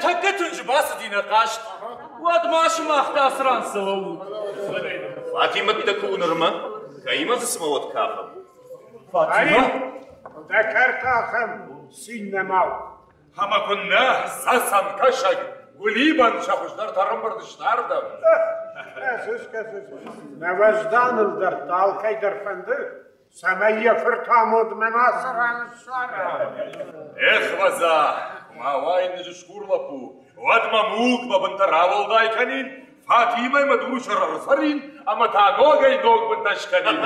тӕккӕ тынджы бацыди нӕ хъазт. Уӕд ма сымах та цы ран цы лӕуут? Фатимӕттӕ куы у нырмӕ, кӕимӕ дзы цымӕ уӕд кафӕм? Фатимӕ? Дӕ кӕрты ахӕм цин нӕма у. Ӕмӕ куыннӕ, цӕцӕн, кӕсӕг, Гулибан сӕ хуыздӕртӕ ӕрӕмбырд сты ардӕм. Кӕсыс, кӕсыс, нӕ уӕзданыл дӕр та алкӕй дӕр фӕнды, цӕмӕй йӕ фырт амондмӕ ма цӕран ссара. Эх, вӕдза, куы ма уаин ӕз скур лӕппу, уӕд мӕ мулк мӕ бынтӕ рауӕлдай кӕнин, Фатимӕ мӕ дуры сӕр ӕрцӕрин ӕмӕ та ногӕй ног бынтӕ скӕнин.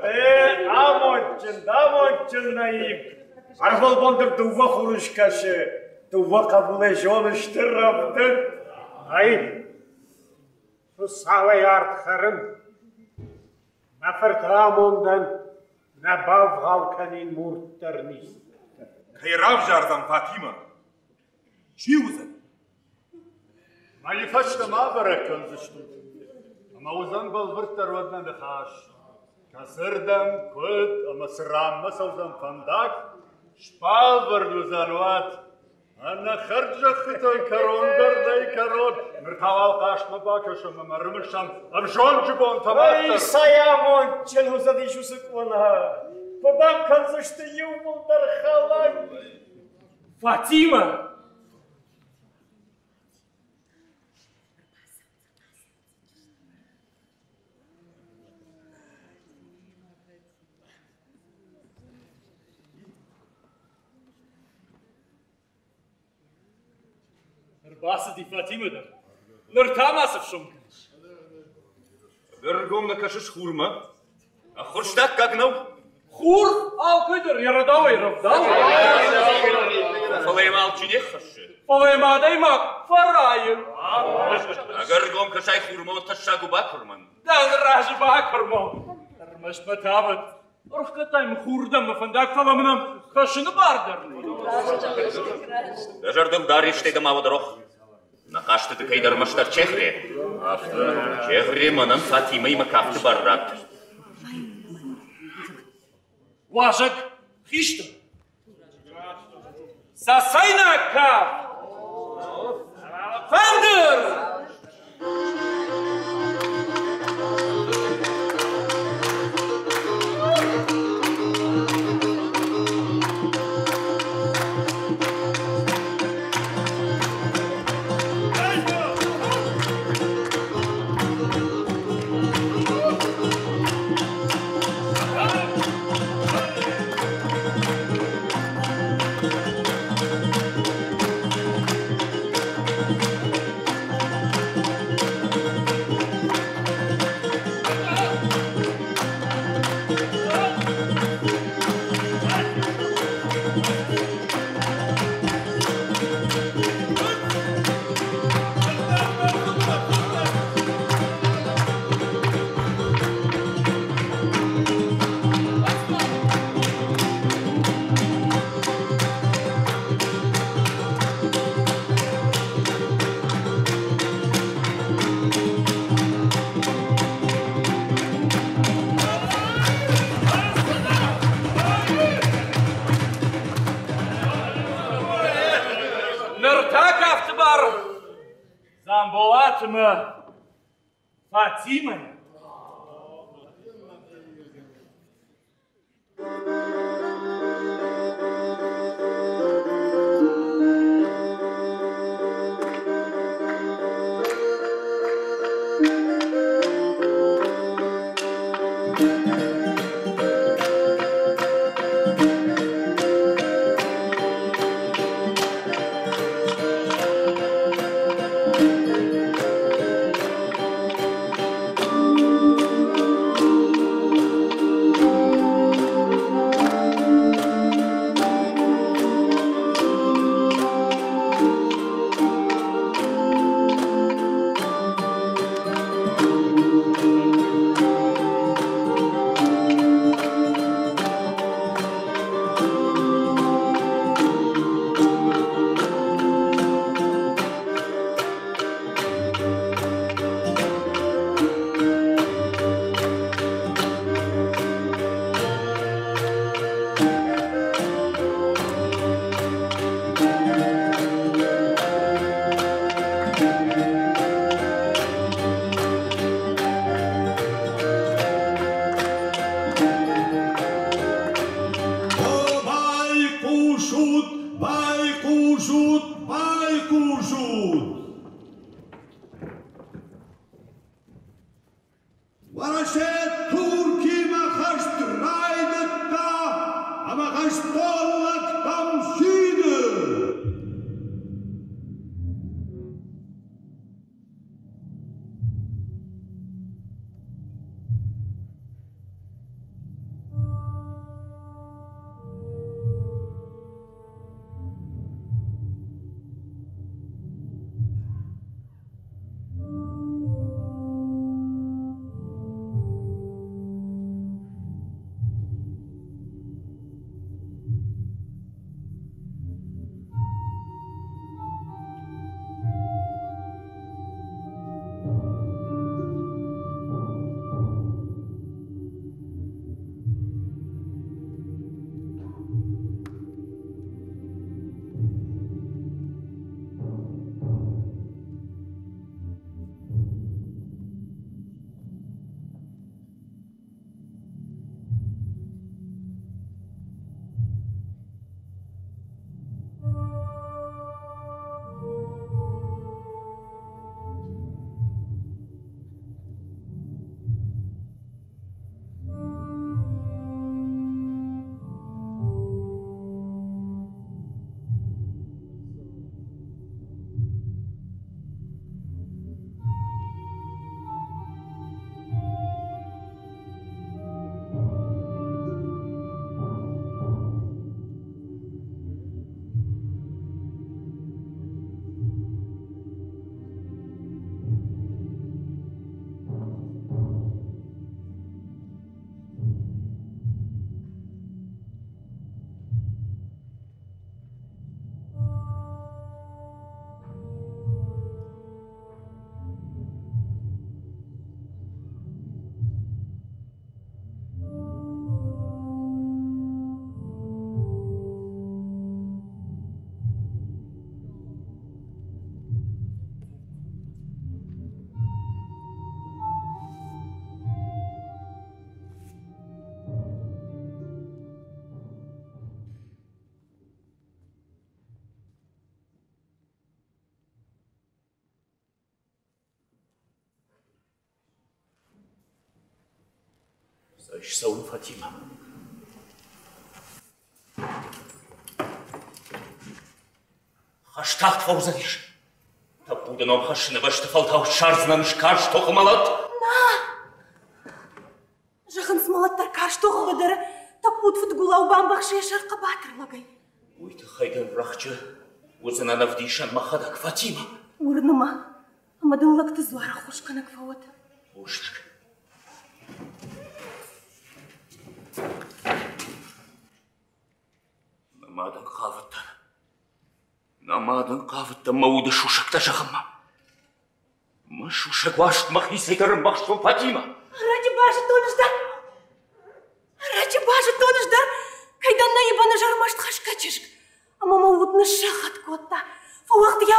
Э, амондджын, амондджын Наиб! Ӕрвылбон дӕр дыууӕ хуры скӕсы, дыууӕ хъӕбулӕй зоны стыр рӕвдыд. Наиб, Хуыцауӕй ард хӕрын, мӕ фырты амондӕн нӕ бавгъау кӕнин мурддӕр низ. Кӕй равзардзӕн Фатимӕ? Чи уыдзӕн? Мӕйы фӕстӕ ма бӕрӕг кӕндзыстут, ӕмӕ уыдзӕн бӕлвырддӕр уӕд нӕ ныхас. Кӕцырдӕм, куыд ӕмӕ цы ранмӕ цӕудзӕн фӕндаг, сбӕлвырд уыдзӕн уӕд. Ӕнӕхӕрд зӕххытӕн кӕрон дӕр нӕй кӕрон. Ныр та уал хъазтмӕ бакӕсӕм ӕмӕ ӕрымысӕм ӕвзонджы бонтӕ мах дӕр. Цӕй амондджын уыдзӕнис уыцы къона! Куыд ӕм кӕндзысты иууылдӕр хӕлӕг? Фатимӕ! Ӕрбацыди Фатимӕ дӕр. Ныр та ма цы фсом кӕныс? Ӕгӕргом нӕ кӕсыс хурмӕ? Ӕххуырстаккаг нӕу? Хур алкӕй дӕр йӕ рӕдауӕй рӕвдауы. Фӕлӕ йӕм алчи не ххӕссы. Фӕлӕ йӕм адӕймаг фӕрайы. Ӕгӕргом кӕсай хурмӕ, уӕд тӕссаг у бакуырмӕн. Дӕ разы бакуырмон. Ӕрмӕст мӕ тавӕд. Ӕрхгӕдтай мын хурдӕм мӕ фӕндаг, фӕлӕ мын ӕм кӕсыны бар дӕр нӕй. Дӕ зӕрдыл дарис дӕ ма уӕд рох. Нӕ хъазтыты кӕйдӕр ӕрмӕстдӕр чегъре. Чегъре мӕнӕн Фатимӕимӕ кафты бар ратт. Уазӕг хистӕр. Цӕцӕйнаг кафт! Фӕндыр! Ныр та кафты бар Дзамболатмӕ Фатимӕ. Ӕз цӕуын Фатимӕ. Хӕст тагъд фӕуыдзӕнис. Тӕппуды ном хӕссыны бӕсты фӕлтау ссардзынӕн скарз тохы мӕлӕт. Нӕ! Зӕгъынц, мӕлӕт дӕр карз тохы быдыры тӕппуд фыдгулау бамбӕхсы йӕ сӕр хъӕбатыр лӕгӕй. Уый тыххӕй дын рӕхджы уыдзынӕн ӕвдисӕн мӕхӕдӕг, Фатимӕ. Уырны мӕ, ӕмӕ дын лӕгты дзуар ӕххуысгӕнӕг фӕуӕд. Бузныг. Мӕ мадӕн хъавыдтӕн. Нӕ мадӕн хъавыдтӕн мӕ уды сусӕгтӕ зӕгъынмӕ. Мӕ сусӕг уарзт мӕхицӕй дӕр ӕмбӕхстон Фатимӕ. Ӕрӕджы базыдтон ӕз дӕр. Ӕрӕджы базыдтон ӕз дӕр, кӕй дӕн наибаны зӕрмӕст хӕсгӕ чызг. Ӕмӕ мӕ уд ныссӕххӕтт кодта. Фӕуӕгъд йӕ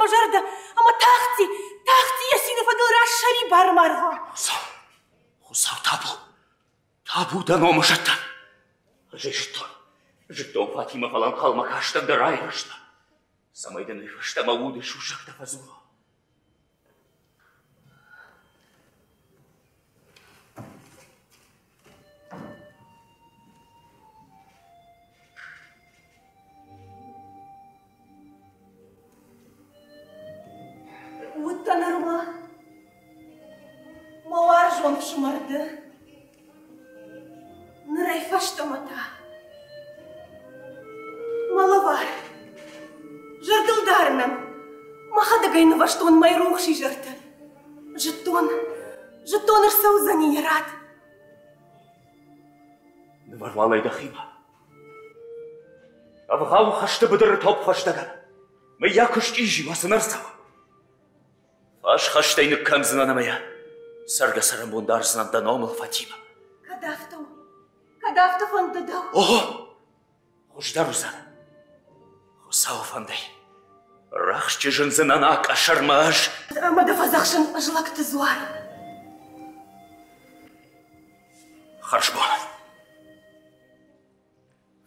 мӕ зӕрдӕ, ӕмӕ тахти, тахти йӕ цины фӕдыл рассӕрибар маргъа. Хуыцау, Хуыцау, табу, табу дӕ номы зӕдтӕн. Ӕз ӕй зыдтон, зыдтон Фатимӕ, фӕлӕ ӕнхъӕлмӕ кастӕн дӕ райрӕзтмӕ, цӕмӕй дын уый фӕстӕ мӕ уды сусӕгтӕ фӕдзурон. Уыдтӕ нырма мӕ уарзон фсымӕр ды. Нырӕй фӕстӕмӕ та мӕ лӕвар. Зӕрдылдарынӕн мӕхӕдӕг ӕй нывӕзтон мӕйрухс изӕрты. Зыдтон, зыдтон ӕрцӕудзӕни йӕ рад. Нывӕр уал ӕй дӕхимӕ. Ӕвгъау хӕсты быдыры топп фӕстӕгӕн. Мыййаг куы счъизи уа, цы нӕ рцӕуа? Фӕсхӕстӕй ныккӕндзынӕн ӕмӕ йӕ цӕргӕ-цӕрӕнбон дардзынӕн дӕ номыл, Фатимӕ. Кӕд афтӕ у, кӕд афтӕ фӕнды дӕу? Ого! Хуыздӕр уыдзӕн. Хуыцауы фӕндӕй. Рӕхджы зындзынӕн а къӕсӕрмӕ ӕз. Ӕмӕ дӕ фӕдзӕхсын ӕз лӕгты дзуар. Хӕрзбон.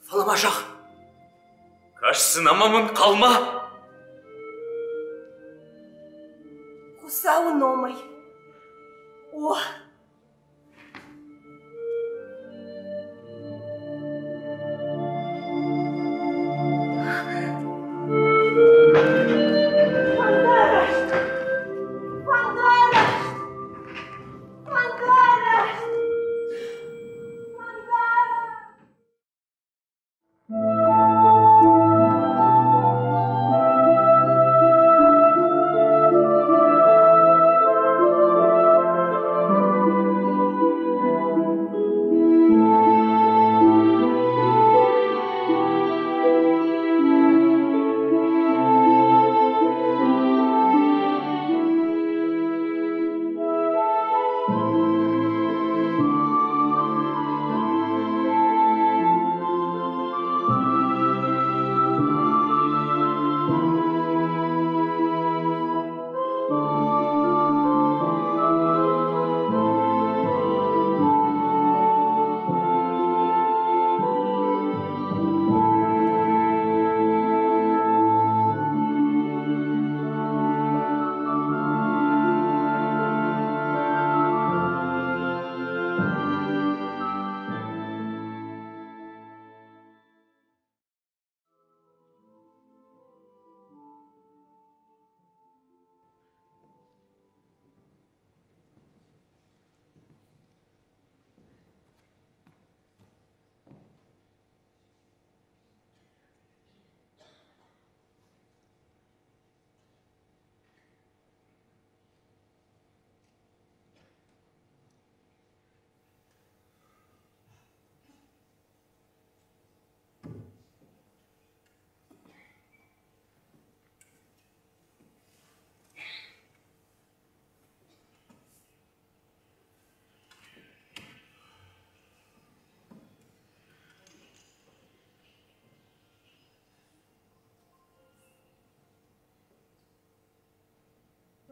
Фӕлӕ ма зӕгъ, кӕсдзынӕ мӕм ӕнхъӕлмӕ? Хуыцауы номӕй. О! Фӕндараст! Фӕндараст! Фӕндараст! Фӕндараст!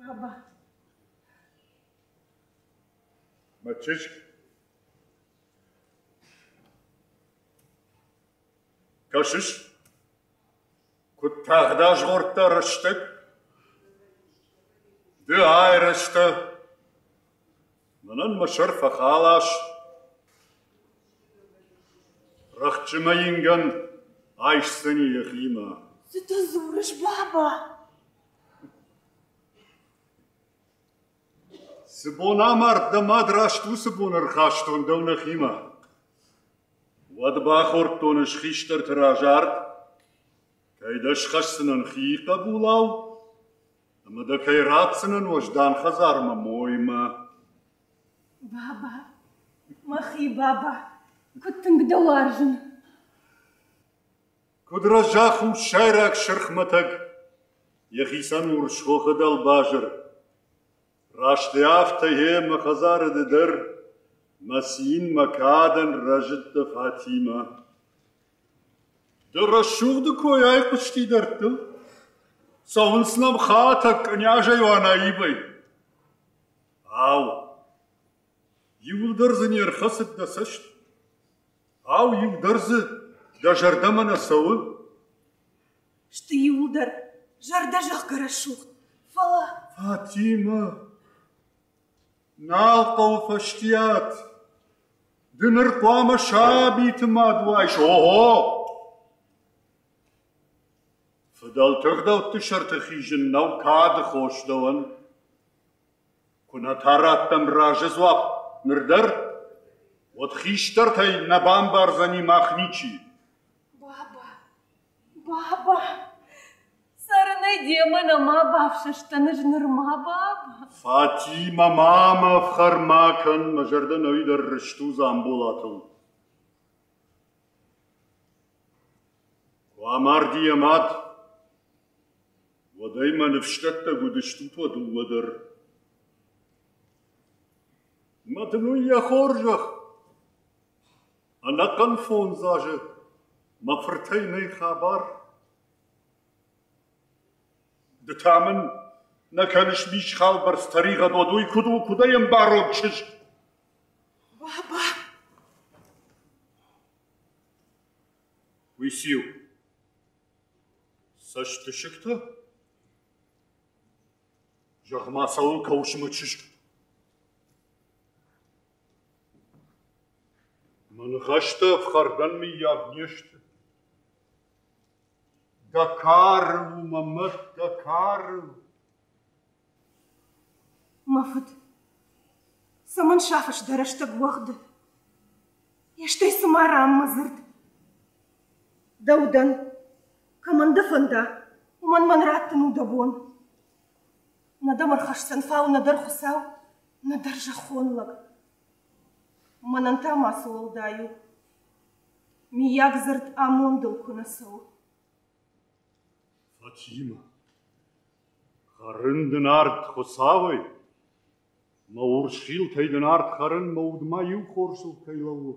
Баба. Мӕ чызг. Кӕсыс, куыд тагъд азгъордта рӕстӕг? Ды айрӕзтӕ. Мӕнӕн мӕ сӕр фӕхалас. Рӕхджы мӕ ингӕн айсдзӕни йӕхимӕ. Цы ты дзурыс, баба? Цы бон амард дӕ мад, раст уыцы бон ӕрхастон дӕу нӕхимӕ. Уӕд бахордтон ӕз хистӕрты раз ард, кӕй дӕ схӕсдзынӕн хи хъӕбулау ӕмӕ дӕ кӕй ратдзынӕн уӕздан хӕдзармӕ моймӕ. Баба, мӕхи баба, куыд тынг дӕ уарзын! Куыд рӕза хуссайраг сырхмӕтӕг, йӕхицӕн урс хохы дӕлбазыр. Раст афтӕ йе мӕ хӕдзары ды дӕр, мӕ цин, мӕ кадӕн рӕзыдтӕ Фатимӕ. Ды рӕсугъды кой айхъуысти дӕрдтыл. Цӕуынц нӕм хатӕг кънязӕй уанаивӕй. Ау, иуылдӕр дзы не рхӕцыд дӕ цӕст? Ау, иу дӕр дзы дӕ зӕрдӕмӕ нӕ цӕуы? Сты иуылдӕр зӕрдӕзӕгъгӕ рӕсугъд, фӕлӕ... Фатимӕ, нал хъӕуы фӕстиат. Ды ныр хъуамӕ сабиты мад уайс. Ого! Фыдӕлты ӕгъдӕутты сӕрты хизын нӕу кады хос дӕуӕн. Куы нӕ та раттӕм разы дзуапп ныр дӕр, уӕд хистӕртӕй нӕ бамбардзӕни мах ничи. Баба, баба, цӕрынӕй демӕ нӕма бафсӕстӕн ӕз нырма, баба. Фатимӕ, ма мӕ ӕфхӕр ма кӕн, мӕ зӕрдӕ нӕуи дӕр рыст у Дзамболатыл. Куы амарди йӕ мад, уӕдӕй мӕ ныфсдӕттӕг уыдыстут уӕ дыууӕ дӕр. Мӕ дын уый йӕ хорзӕх. Ӕнӕхъӕн фондз азы мӕ фыртӕй нӕй хабар. Ды та мын нӕ кӕныс мисхалбӕрц тӕригъӕд, уӕд уый куыд у, куыд ӕй ӕмбарон чызг? Баба! Уый циу? Цӕстысыгтӕ? Зӕгъ-ма, цӕуыл кӕуыс мӕ чызг? Мӕ ныхӕстӕ ӕфхӕрдӕн мыййаг не сты. Дӕ кары у мӕ мӕт, дӕ кары. Мӕ фыд, цӕмӕн сафыс дӕ рӕстӕг уӕгъды? Йе стӕй цыма раммӕ дзырд. Дӕу дӕн, кӕмӕн дӕ фӕнда, уымӕн мӕн раттын у дӕ бон. Нӕ дӕм ӕрхӕсдзӕн фау нӕдӕр Хуыцау, нӕдӕр зӕххон лӕг. Мӕнӕн та ма цы уӕлдай у? Миййаг дзырд амондыл куы нӕ цӕуы. Фатимӕ, хӕрын дын ард Хуыцауӕй, мӕ урс хилтӕй дын ард хӕрын мӕ уд ма иу хорзыл кӕй лӕууы,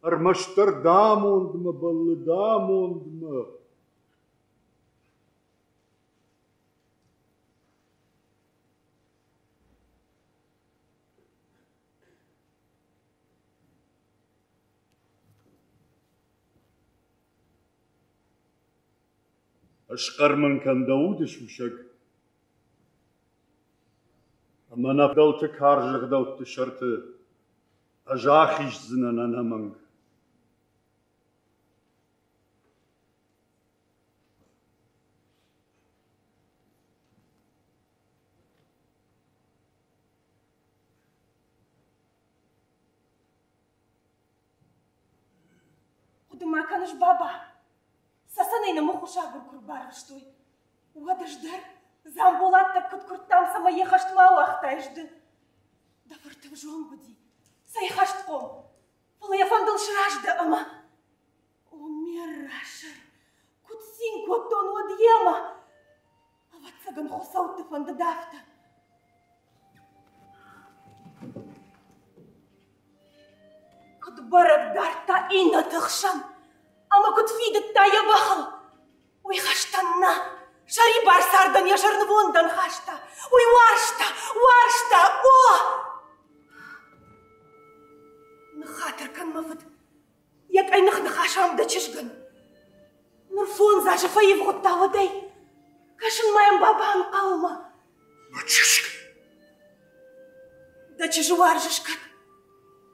ӕрмӕстдӕр дӕ амондмӕ бӕллы, дӕ амондмӕ. Ысхъӕр мын кӕн дӕ уды сусӕг, ӕмӕ нӕ фыдӕлты карз ӕгъдӕутты сӕрты ӕз ахиздзынӕн ӕнӕмӕнг. Хъуыды ма кӕныс, баба? Цӕцӕнӕй нӕ мыхуысагур куы рбарвыстой, уӕд ӕз дӕр Дзамболат дӕр куыд куырдтам, цӕмӕй йӕ хӕстмӕ ауагътаис ды. Дӕ фырт ӕвзонг уыди, цӕй хӕстхъом, фӕлӕ йӕ фӕндыл сразы дӕ ӕмӕ... О, ме рра сӕр, куыд цин кодтон уӕд йемӕ! Ӕвӕццӕгӕн, хуыцӕутты фӕндыд афтӕ. Куыд бӕрӕг дардта иннӕты хсӕн ӕмӕ куыд фидыдта йӕ бӕхыл, уый хӕстӕн нӕ, сӕрибар цардӕн йӕ сӕрнывондӕн хаста. Уый уарзта, уарзта, о! Ныххатыр кӕн, мӕ фыд, йӕ къӕйных ныхас ам дӕ чызгӕн. Ныр фондз азы фӕивгъуыдта уӕдӕй. Кӕсын ма йӕм баба ӕнхъӕлмӕ. Мӕ чызг! Дӕ чызджы уарзыс кӕд,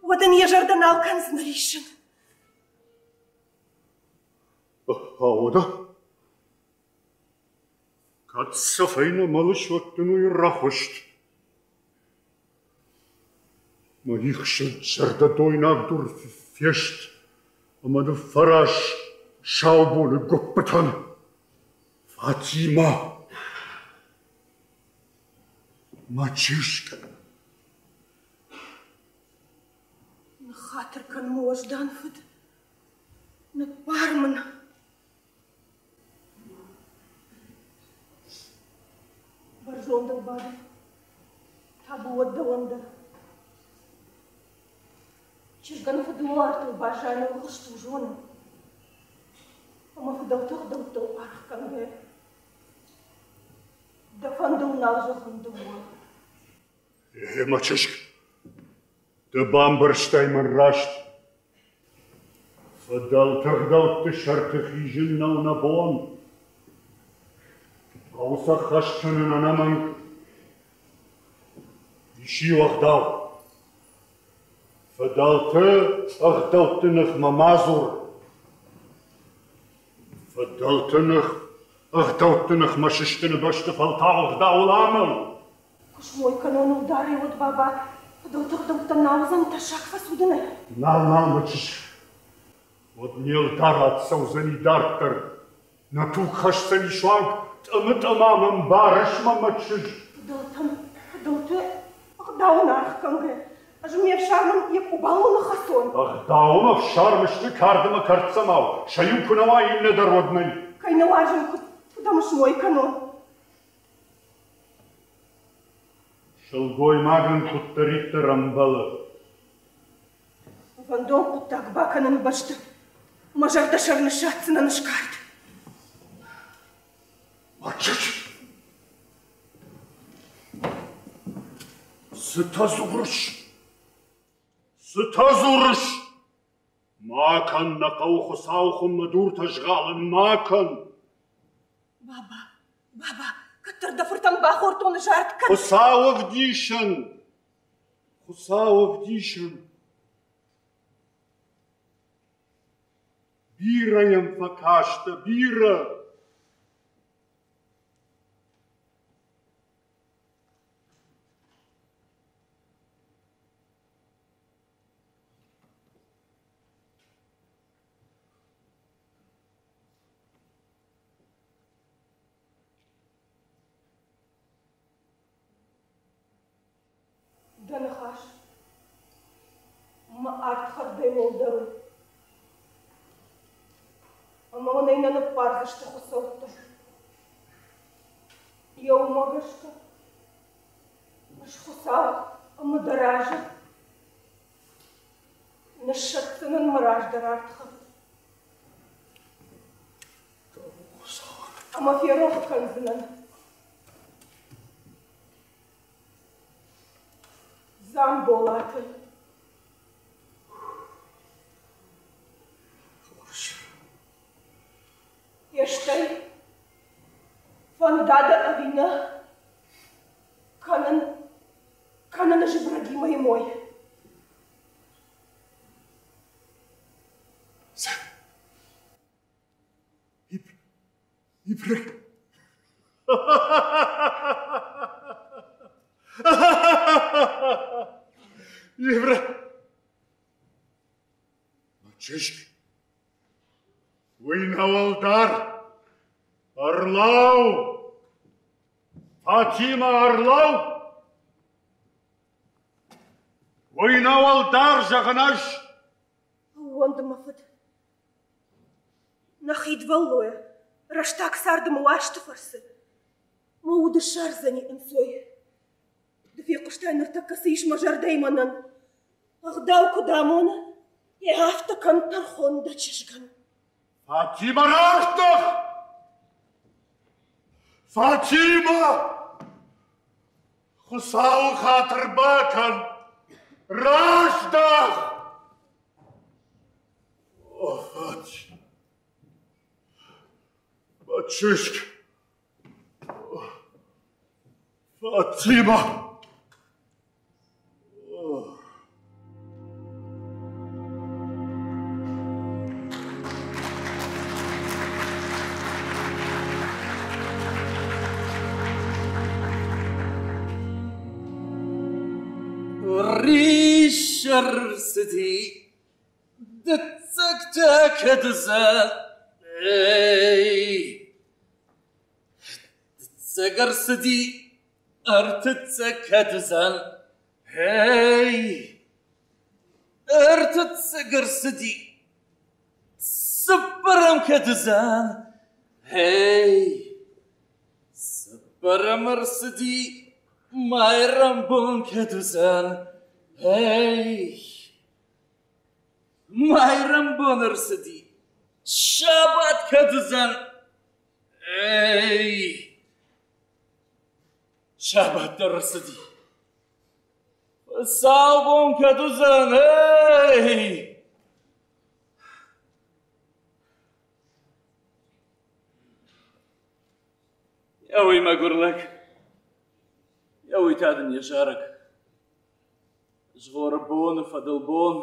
уӕд ын йӕ зӕрдӕ нал кӕндзынӕ риссын. Уӕдӕ? Кӕд цӕфӕй нӕ мӕлыс, уӕд дын уый рӕхуыст. Мӕ ихсыд зӕрдӕ дойнаг дур фест ӕмӕ ныффӕраз сау боны гуыппытӕн. Фатимӕ! Мӕ чызг! Ныххатыр кӕн, мӕ уӕздан фыд. Ныббар мын. Бӕрзондыл бады. Табу уӕд дӕуӕн дӕр. Чызгӕн фыдуартыл баззайын ӕлгъыст у, зонын. Ӕмӕ фыдӕлты ӕгъдӕуттыл аргъ кӕнгӕ, дӕ фӕндыл нал зӕгъын дыууӕ. Е, мӕ чызг, ды бамбӕрстай мӕн раст. Фыдӕлты ӕгъдӕутты сӕрты хизын нӕу нӕ бон. Хъӕуы сӕ ххӕст кӕнын ӕнӕмӕнг. Ис иу ӕгъдау. Фыдӕлты ӕгъдӕутты ныхмӕ ма дзур. Фыдӕлты ных ӕгъдӕутты ныхмӕ сыстыны бӕсты фӕлтау ӕгъдауыл амӕл. Куы смой кӕнон ӕлдарӕй, уӕд баба фыдӕлты ӕгъдӕуттӕн нал уыдзӕн тӕссаг фӕцудынӕй. Нал, нал, мӕ чызг. Уӕд не лдар ацӕудзӕни дарддӕр. Нӕ туг хӕсдзӕни суанг тъымы-тъымамӕ, мбарыс мӕ, мӕ чызг? Фыдӕлтӕн, фыдӕлты ӕгъдауӕн аргъ кӕнгӕ, ӕз ме фсармӕн йӕ къубалыл ныххӕцон. Ӕгъдау ӕмӕ ӕфсарм сты кард ӕмӕ кӕрддзӕмау, сӕ иу куы нӕ уа, иннӕ дӕр уӕд нӕй. Кӕй нӕ уарзын, куыд, куыд ӕм смой кӕнон? Сылгоймагӕн куыддӕриддӕр ӕмбӕлы. Фӕндон хъуыддаг бакӕныны бӕсты мӕ зӕрдӕсӕр ныссадздзынӕн скард. Цытӕ дзурыс? Цытӕ дзурыс? Ма кӕн, нӕ хъӕуы Хуыцауы хуыммӕ дуртӕ згъалын, ма кӕн! Баба, баба, кӕддӕр дӕ фыртӕн бахордтон зард кӕн. Хуыцауы ӕвдисӕн! Хуыцауы ӕвдисӕн! Бирӕ йӕм фӕкастӕ, бирӕ! Дӕ ныхас мӕ ардхӕрдӕй уӕлдӕр у. Ӕмӕ мын ӕй нӕ ныббардзысты хуыцӕуттӕ. Йӕ уымӕ гӕсгӕ ӕз Хуыцау ӕмӕ дӕ разы ныссӕтдзынӕн мӕ раздӕр ардхӕрд. Ӕмӕ ферох кӕндзынӕн Дзамболаты. Йе стӕй фӕнда дӕ ӕви нӕ, кӕнын, кӕнын ӕз Ибрагимӕй мой. Ибрагим. Ибра. Мӕ чызг, уый нӕу ӕлдар. Ӕрлӕуу! Фатимӕ, ӕрлӕуу! Уый нӕу ӕлдар, зӕгъын ӕз. Ӕууӕнды мӕ фыд. Нӕ хидвӕллойӕ, рӕстаг царды мӕ уарзты фӕрцы мӕ уды ссардзӕни ӕнцой. Ды фехъуыстай ныртӕккӕ цы ис мӕ зӕрдӕйы мӕнӕн. Ӕгъдау куыд амоны, йе афтӕ кӕн тӕрхон дӕ чызгӕн. Фатимӕ раздӕх! Фатимӕ! Хуыцауы хатыр бакӕн! Раздӕх! О, Фати! Мӕ чызг! Фатимӕ! Къуырисӕр рцыди, дыццӕгтӕ кӕд уыдзӕн? Эй! Дыццӕг ӕрцыди, ӕртыццӕг кӕд уыдзӕн? Эй! Ӕртыццӕг ӕрцыди, цыппӕрӕм кӕд уыдзӕн? Эй! Цыппӕрӕм ӕрцыди, майрӕмбон кӕд уыдзӕн? Эй! Майрӕмбон ӕрцыди, сабат кӕд уыдзӕн? Эй! Сабат дӕр ӕрцыди. Хуыцаубон кӕд уыдзӕн, эй! Йӕ уый мӕгуыр лӕг, йӕ уый та дын йӕ зарӕг. Згъоры боны фӕдыл бон,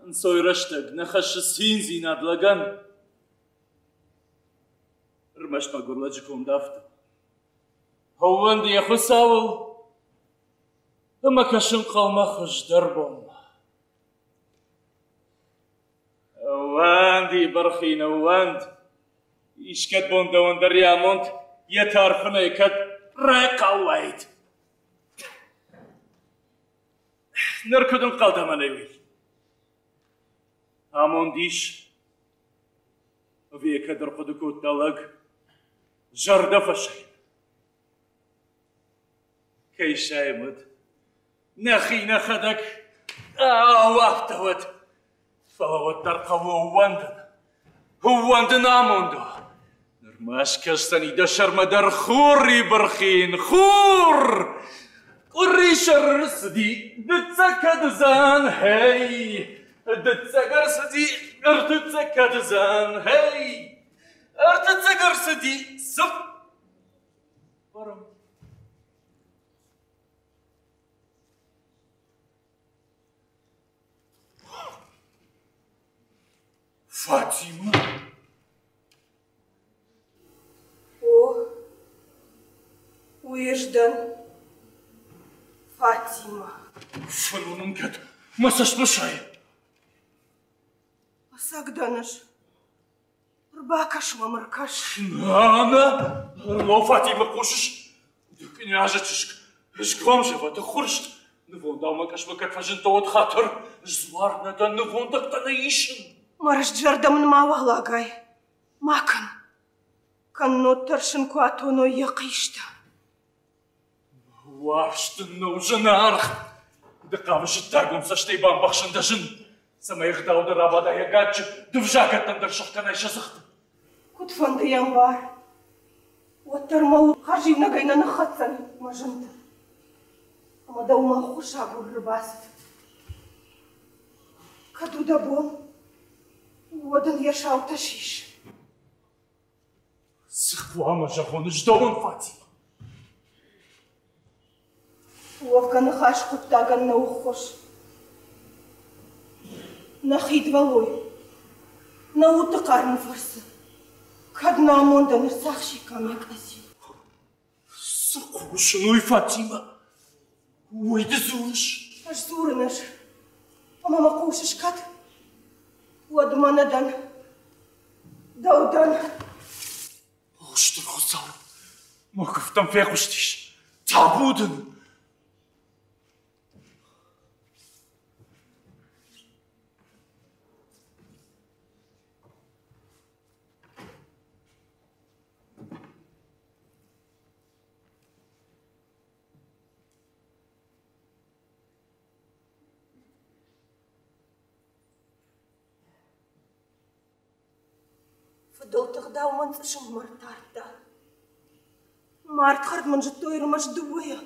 ӕнцой рӕстӕг нӕ хӕссы циндзинад лӕгӕн. Ӕрмӕст мӕгуыр лӕджы конд афтӕ. Ӕууӕнды йӕ Хуыцауыл ӕмӕ кӕсын хъӕумӕ хуыздӕр бонмӕ. Ӕууӕнди, бархин, ӕууӕнд! Искӕд бон дӕуӕн дӕр йӕ амонд йӕ тарфынӕй кӕд райхъал уаид. Ныр куыд ӕнхъӕл дӕ мӕнӕй уый? Амонд ис, ӕви йӕ кӕд ӕрхъуыды кодта лӕг, зӕрдӕ фӕсайын. Кӕй сайӕм уӕд? Нӕхи нӕхӕдӕг ау, афтӕ уӕд. Фӕлӕ уӕддӕр хъӕуы ӕууӕндын. Ӕууӕндын амондыл. Нырма скӕсдзӕни дӕ сӕрмӕ дӕр хури бырхин, хур! Къуырисӕр ӕрцыди, дыццӕг кӕд уыдзӕн, хей! Дыццӕг ӕрцыди, ӕртыццӕг кӕд уыдзӕн, хей! Ӕртыццӕг ӕрцыди, цып! Фатимӕ? О, уый ӕз дӕн, Фатимӕ. Фӕлӕ кӕд мӕ цӕстмӕ сайы? Ӕцӕг дӕн ӕз. Ӕрбакӕс мӕм, ӕркӕс. Нана, Рло Фатимӕ, хъусыс? Ды кънязы чызг, сгом зӕвӕты ххуырст. Нывондау мӕ къӕсмӕ кӕд фӕзындтӕ, уӕд хатыр. Дзуар нӕ дӕн, нывондӕгтӕ нӕ исын. Мӕ рыст зӕрдӕ мын мауал агай. Ма кӕн. Кӕннод тӕрсын куы атоной йӕ хъистӕ. Уарзт дын нӕу зынаргъ. Ды хъавыс ӕддагон цӕстӕй бамбӕхсын дӕ зын, цӕмӕй ӕгъдау дӕр абада йӕ гаджы, ды взагӕттӕн дӕр сыхгӕнай сӕ дзыхты. Куыдфӕнды йӕм бар, уӕддӕр мӕ уд хӕрзиунӕгӕй нӕ ныххӕцдзӕн мӕ зынты. Ӕмӕ дӕумӕ ӕххуысагур ӕрбацыд. Кӕд у дӕ бон, уӕд ын йӕ саутӕ сис. Цы хъуамӕ зӕгъон ӕз дӕуӕн, Фатимӕ? Уӕвгӕ ныхас хъуыддагӕн нӕу ххуыс. Нӕ хидвӕллой, нӕ удты хъармы фӕрцы, кӕд нӕ амондӕн ӕрцахсиккам йӕ къӕдзил. Цы хъусын уый, Фатимӕ? Уый ды дзурыс? Ӕз дзурын ӕз. Ӕмӕ мӕ хъусыс кӕд? Уӕд мӕнӕ дӕн. Дӕу дӕн. О, стыр Хуыцау, мӕ куывдтӕм фехъуыстис. Табу дын! Фыдӕлты гъдау мӕн цъысыммӕ ртардта. Мардхӕрд мын зыдтой ӕрмӕст дыууӕйӕ.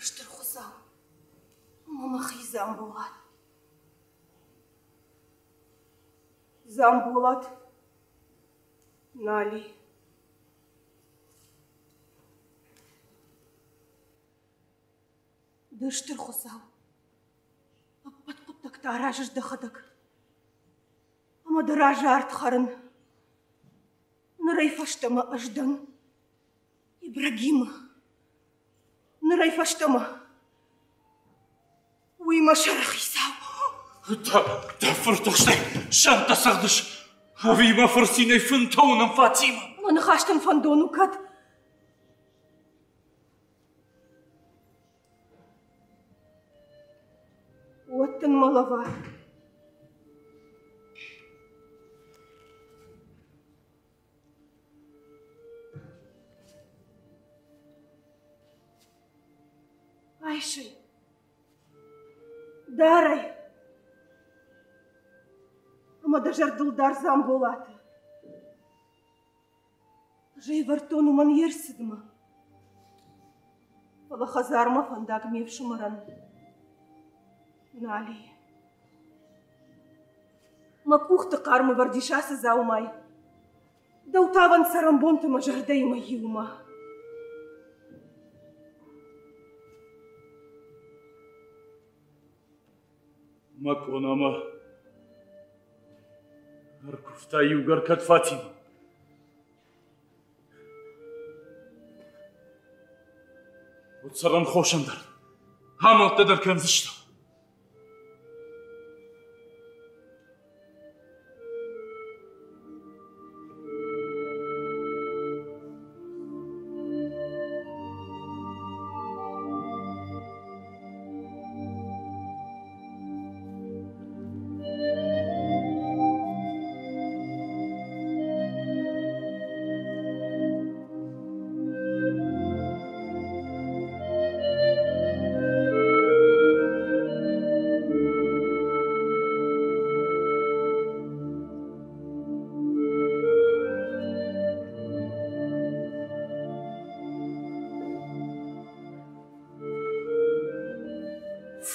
Стыр Хуыцау, ӕмӕ мӕхи Дзамболат. Дзамболат нал и. Ды стыр Хуыцау, ӕппӕт хъуыддӕгтӕ аразыс дӕхӕдӕг. Ӕмӕ дӕ разы ард хӕрын. Нырӕй фӕстӕмӕ ӕз дӕн Ибрагимы. Нырӕй фӕстӕмӕ. Уый мӕ сӕрыхицау. Дӕ фыртыхстӕй сӕнттӕ цӕгъдыс? Ӕви мӕ фырцинӕй фынтӕ уынын, Фатимӕ? Мӕ ныхӕстӕн фӕндон у кӕд? Уӕд дын мӕ лӕвар. Айс ӕй. Дар ӕй. Ӕмӕ дӕ зӕрдыл дар Дзамболаты. Ӕз ӕй ӕвӕрдтон уымӕн йе рцыдмӕ. Фӕлӕ хӕдзармӕ фӕндаг ме фсымӕрӕн нал и. Мӕ къухты хъарм ӕвӕрд ис ацы дзаумайы. Дӕу тавӕн цӕрӕнбонты мӕ зӕрдӕимӕ иумӕ. Мӕ къонамӕ ӕркуывта иугӕр кӕд Фатимӕ. Уӕд цӕрӕнхосӕн дӕр амӕлттӕ дӕр кӕндзыстӕм.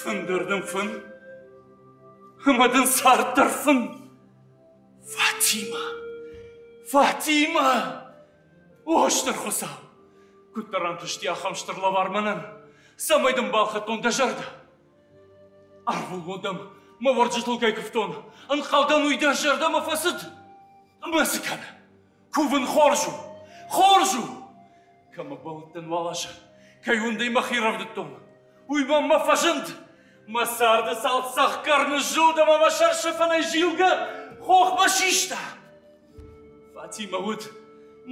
Фын дӕр дын фын, ӕмӕ дын цард дӕр фын. Фатимӕ! Фатимӕ! О, стыр Хуыцау! Куыддӕр ӕнтысти ахӕм стыр лӕвар мӕнӕн, цӕмӕй дын балхӕдтон дӕ зӕрдӕ. Ӕрвылбон дӕм мӕ уӕрджытыл кӕй куывтон, ӕнхъӕлдӕн уый дӕ зӕрдӕмӕ фӕцыд. Ӕмӕ цы кӕны? Кувын хорз у, хорз у! Кӕмӕ бӕллыдтӕн уал азы, кӕй уындӕй мӕхи рӕвдыдтон, уый мӕм мӕ фӕзынд. Мӕ царды цалд цӕхгӕр ныззылд ӕмӕ мӕ сӕрсӕфӕнӕй зилгӕ хохмӕ систа. Фатимӕ уыд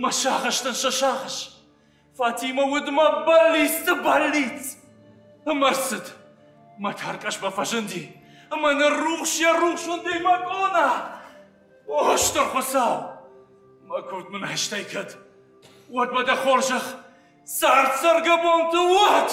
мӕ сагъӕстӕн сӕ сагъӕс. Фатимӕ уыд мӕ бӕллицты бӕллиц. Ӕмӕ рцыд. Мӕ тӕркъӕсмӕ фӕзынди. Ӕмӕ ныррухс йӕ рухс уындӕй мӕ къона. О, стыр Хуыцау! Мӕ куывд мын айстай кӕд, уӕд мӕ дӕ хорзӕх цард цӕргӕбонты уӕд!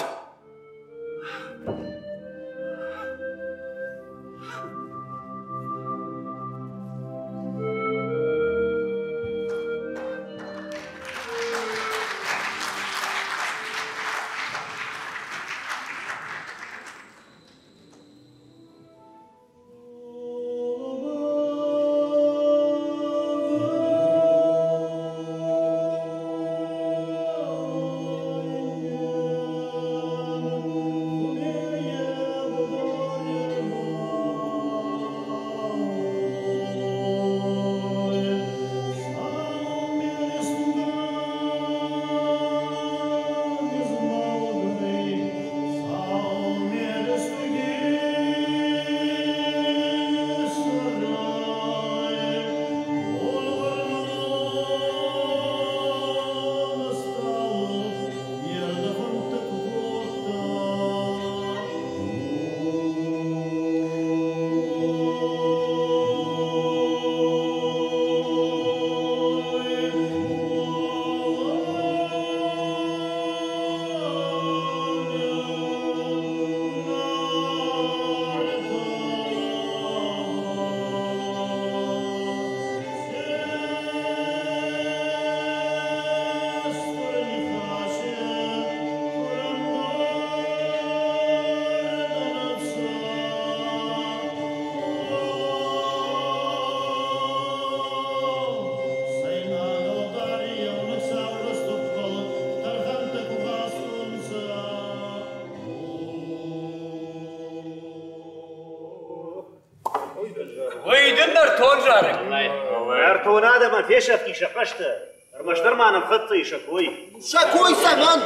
Уый дын нӕртон зарӕг. Нӕртон адӕмӕн фесӕфти сӕ хъӕстӕ, ӕрмӕстдӕр ма нӕм хӕццӕ и сӕ кой. Сӕ кой цӕмӕн?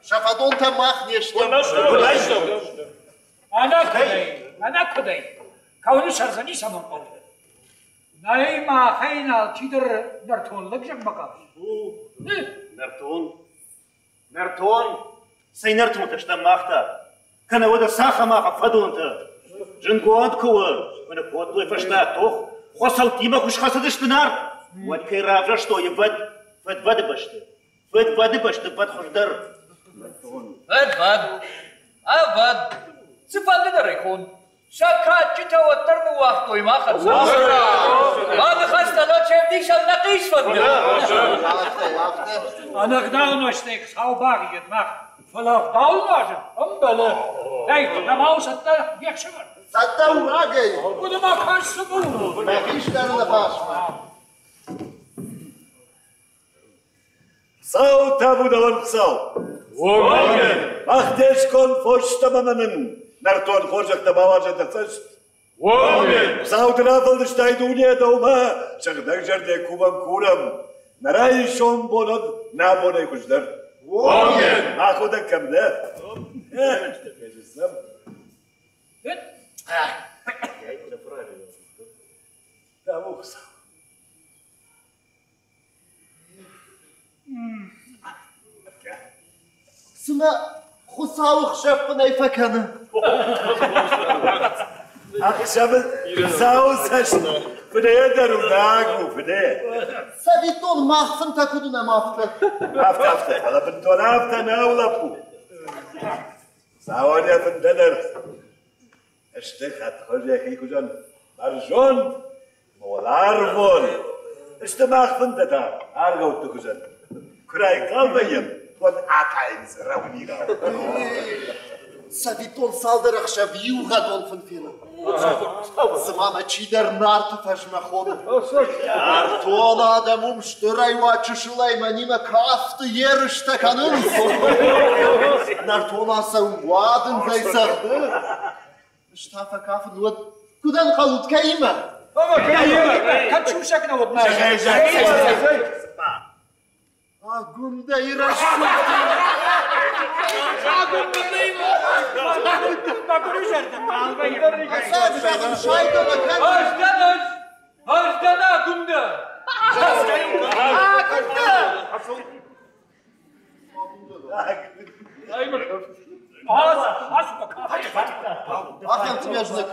Сӕ фӕдонтӕ мах не стӕм. Ӕнӕкуыдӕй, ӕнӕкуыдӕй. Кӕуыны сӕр дзы ницӕмӕн хъӕуы. Нӕй махӕй алчидӕр нӕртон лӕг зӕгъмӕ хъавы. Нӕртон? Нӕртон? Цӕй нӕртонтӕ стӕм мах та? Кӕнӕ уӕдӕ цахӕм ахӕм фӕдонтӕ? Зынгонд куы у, куы ныккодтой фӕстаг тох, хуыцӕуттимӕ куы схӕцыдысты Нарт, уӕд кӕй равзӕрстой ӕвӕд фӕдвӕды бӕсты. Фӕдвӕды бӕсты фӕд хуыздӕр. Фӕдвӕд, ӕвӕд, цыфӕнды дӕр ӕй хон. Сӕ кадджытӕ уӕддӕр ныууагътой махӕн. Мӕ ныхӕстӕ нӕ чевдисӕн нӕ хъисфӕнды. Ӕнӕгъдау нозтӕй Хуыцау багъийӕд мах, фӕлӕ ӕгъдау нуазын ӕмбӕлы. Эй, нӕма у цӕттӕ не хсӕвӕр? Цӕттӕ у рагӕй. Хъуыды ма кӕс цы у? Мӕ хистӕры ныхасмӕ. Хуыцау табу дӕуӕн, Хуыцау! Уомӕн! Мах де сконд фосстӕ ӕмӕ нын нӕртон хорзӕхтӕ бауарзӕд дӕ цӕст. Уомӕн! Хуыцау дын афӕлдыстай дуне дӕумӕ, сыгъдӕгзӕрдӕ кувӕм курӕм. Нӕ райсом бонӕд нӕ бонӕй хуыздӕр. Уомӕн! Аходӕг кӕм дӕ? Табу Хуыцау! Цымӕ Хуыцауы хсӕв фынӕй фӕкӕны? Ӕхсӕвы Хуыцауы цӕст фынӕйӕ дӕр у наг у, фынӕй. Цӕвиттон, мах фынтӕ куыд уынӕм, афтӕ. Афтӕ, афтӕ, фӕлӕ бынтон афтӕ нӕу, лӕппу. Хуыцауӕн йӕ фынтӕ дӕр сты хӕдхуыз йӕхи хуызӕн бӕрзонд, уӕларвон. Сты мах фынтӕ та аргъӕутты хуызӕн. Куы райхъал вӕййӕм, уӕд атайынц рӕумигъау. Цӕвиттон цалдӕр ӕхсӕв иугъӕдон фын фенын. Цыма мӕ чидӕр Нарты фӕзмӕ хоны. Нӕртон адӕм уым стырӕй уа чысылӕй мӕнимӕ кафты ерыстӕ кӕнынц. Нӕртон ацӕуын уадындзӕй цӕгъды. Ӕз та фӕкафын уӕд куыд ӕнхъӕлут, кӕимӕ? Кӕд сусӕг нӕ уыд мӕ? Агуындӕйы рӕсугъд! Ӕцӕг зӕгъын, сайгӕ мӕ кӕн! Ӕз дӕн ӕз! Ӕз дӕн Агуындӕ! Агуындӕ! Ахӕм тебя знак.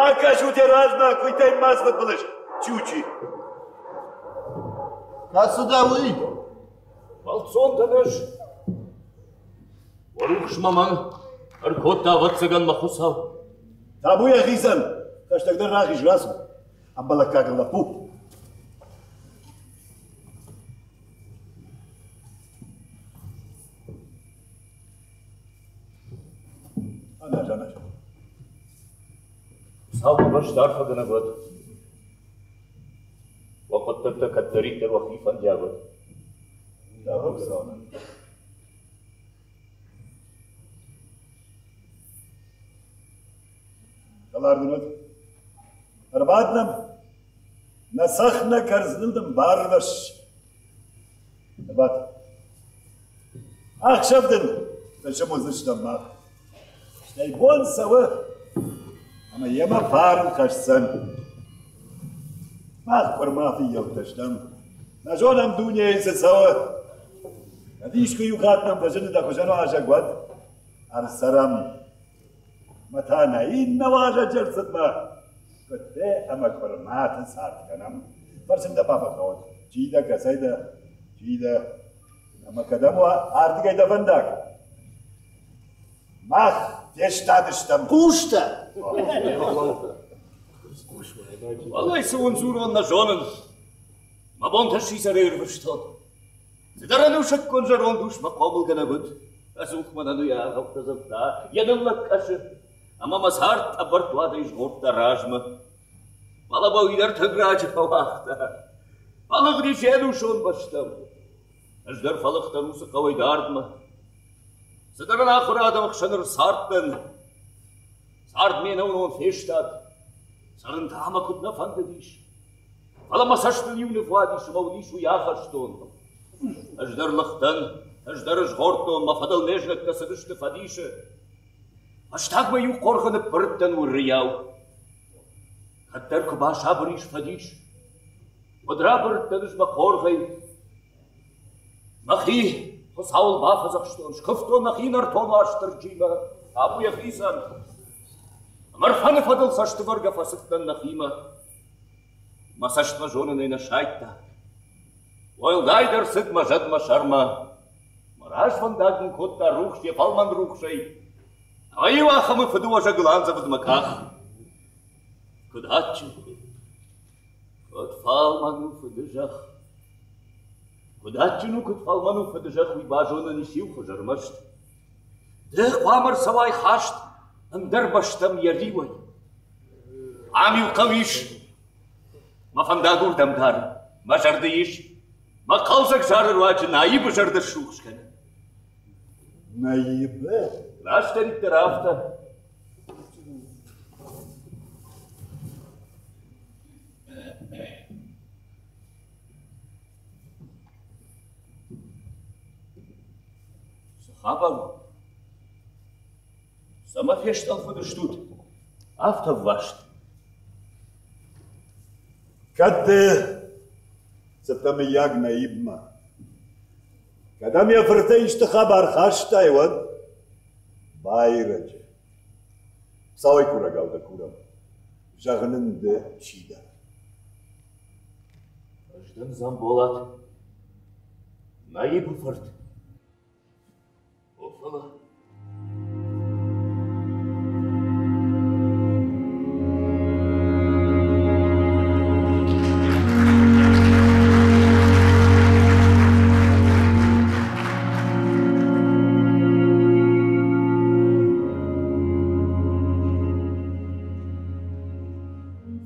Акӕсут йӕ размӕ, куыйтӕй ма сфыдбылыз, Чучи. Кӕцы дӕ уый? Бӕлццон дӕн ӕз. Уӕ рухсмӕ мӕн ӕркодта, ӕвӕццӕгӕн, мӕ Хуыцау. Табу йӕхицӕн, хӕстӕгдӕр рахиз, рацу. Ӕмбӕлӕггаг лӕппу. Аназ, аназ. Хуыцау мӕ бӕсты арфӕгӕнӕг уӕд. Уӕ хъуыддӕгтӕ кӕддӕриддӕр уӕхи фӕндиаг уӕд. Табу Хуыцауӕн. Хӕлар дын уӕд. Ӕрбад нӕм, нӕ цӕхх нӕ кӕрдзыныл дын барвӕсс. Ӕрбад. Ахсӕв дын фысым уыдзыстӕм мах. Стӕй бон цӕуы, ӕмӕ йемӕ фарн хӕсдзӕн. Мах къуырма фыййӕуттӕ стӕм. Нӕ зонӕм дунейы цы цӕуы. Кӕд искуы иу хатт нӕм фӕзыны дӕ хуызӕн уазӕг, уӕд ӕрцӕрӕм. Мӕ та нӕ иннӕ уазӕджы ӕрцыдмӕ куыдтӕ ӕмӕ къуырматы цард кӕнӕм. Фӕрсын дӕ бафӕхъӕуӕд, чи дӕ, кӕцӕй дӕ, чи дӕ, ӕмӕ кӕдӕм уа ардыгӕй дӕ фӕндаг? Мах фестадыстӕм. Хъустӕ! Уӕлӕй цы уын дзурон нӕ зонын. Мӕ бонтӕ сидзӕрӕй ӕрвыстон. Цыдӕр ӕнусӕггон зӕронд ус мӕ хъомылгӕнӕг уыд. Ӕдзух мӕнӕн уый аргъӕуттӕ дзырдта, йӕ ныллӕг кӕсы. Ӕмӕ мӕ цард тъӕбӕртт уадӕй згъордта размӕ. Фӕлӕ мӕ уый дӕр тынг раджы фӕуагъта. Фӕлыгъдис йе нусон бӕстӕм. Ӕз дӕр фӕлыгътӕн уыцы хъӕуӕй дардмӕ. Цыдӕр ӕнахуыр адӕмы хсӕн ӕрцардтӕн. Цард ме нӕуынон фестад. Цӕрын та мӕ куыд нӕ фӕндыдис. Фӕлӕ мӕ цӕстыл иу ныв уадис ӕмӕ уыдис уый ахӕстон. Ӕз дӕр лыгътӕн, ӕз дӕр згъордтон, мӕ фӕдыл ме знӕгтӕ цыдысты фӕдисы. Фӕстагмӕ иу хъоргъы ныббырдтӕн уырыйау. Кӕддӕр куы басабыр ис фӕдис, уӕд рабырдтӕн ӕз мӕ хъоргъӕй. Мӕхи Хуыцауыл бафӕдзӕхстон, скуывтон мӕхи нӕртон Уастырджимӕ, табу йӕхицӕн. Ӕмӕ Ӕрфӕны фӕдыл цӕстывӕргӕ фӕцыдтӕн нӕхимӕ. Мӕ цӕстмӕ зонынӕй нӕ сайдта. Уӕлдайдӕр цыд мӕ зӕд мӕ сӕрмӕ. Мӕ развӕндаг мын кодта рухс йӕ фӕлмӕн рухсӕй. Ӕмӕ-иу ахӕмы фыдыуӕзӕгыл андзӕвыд мӕ къах. Куыд адджын, куыд фӕлмӕн у фыдызӕхх. Куыд адджын у, куыд фӕлмӕн у фыдызӕхх, уый базонӕн ис иу хуыз ӕрмӕст. Ды хъуамӕ рцӕуай хаст ӕндӕр бӕстӕм йӕ риуӕй. Ам иу хъӕу ис, мӕ фӕндаг уырдӕм дары, мӕ зӕрды ис, мӕ хъӕлдзӕг зары руаджы Наибы зӕрдӕ срухс кӕны. Наибы? Растдӕриддӕр афтӕ. Цы хабар у? Цӕмӕ фестъӕлфыдыстут? Афтӕ ӕвваст. Кӕд ды цыдтӕ мыййаг Наибмӕ? Кӕд ӕм йӕ фыртӕй исты хабар хастай, уӕд байрӕджы. Хуыцауӕй курӕгау дӕ курӕм, зӕгъ нын ды чи дӕ? Ӕз дӕн Дзамболат, Наибы фырт. О, фӕлӕ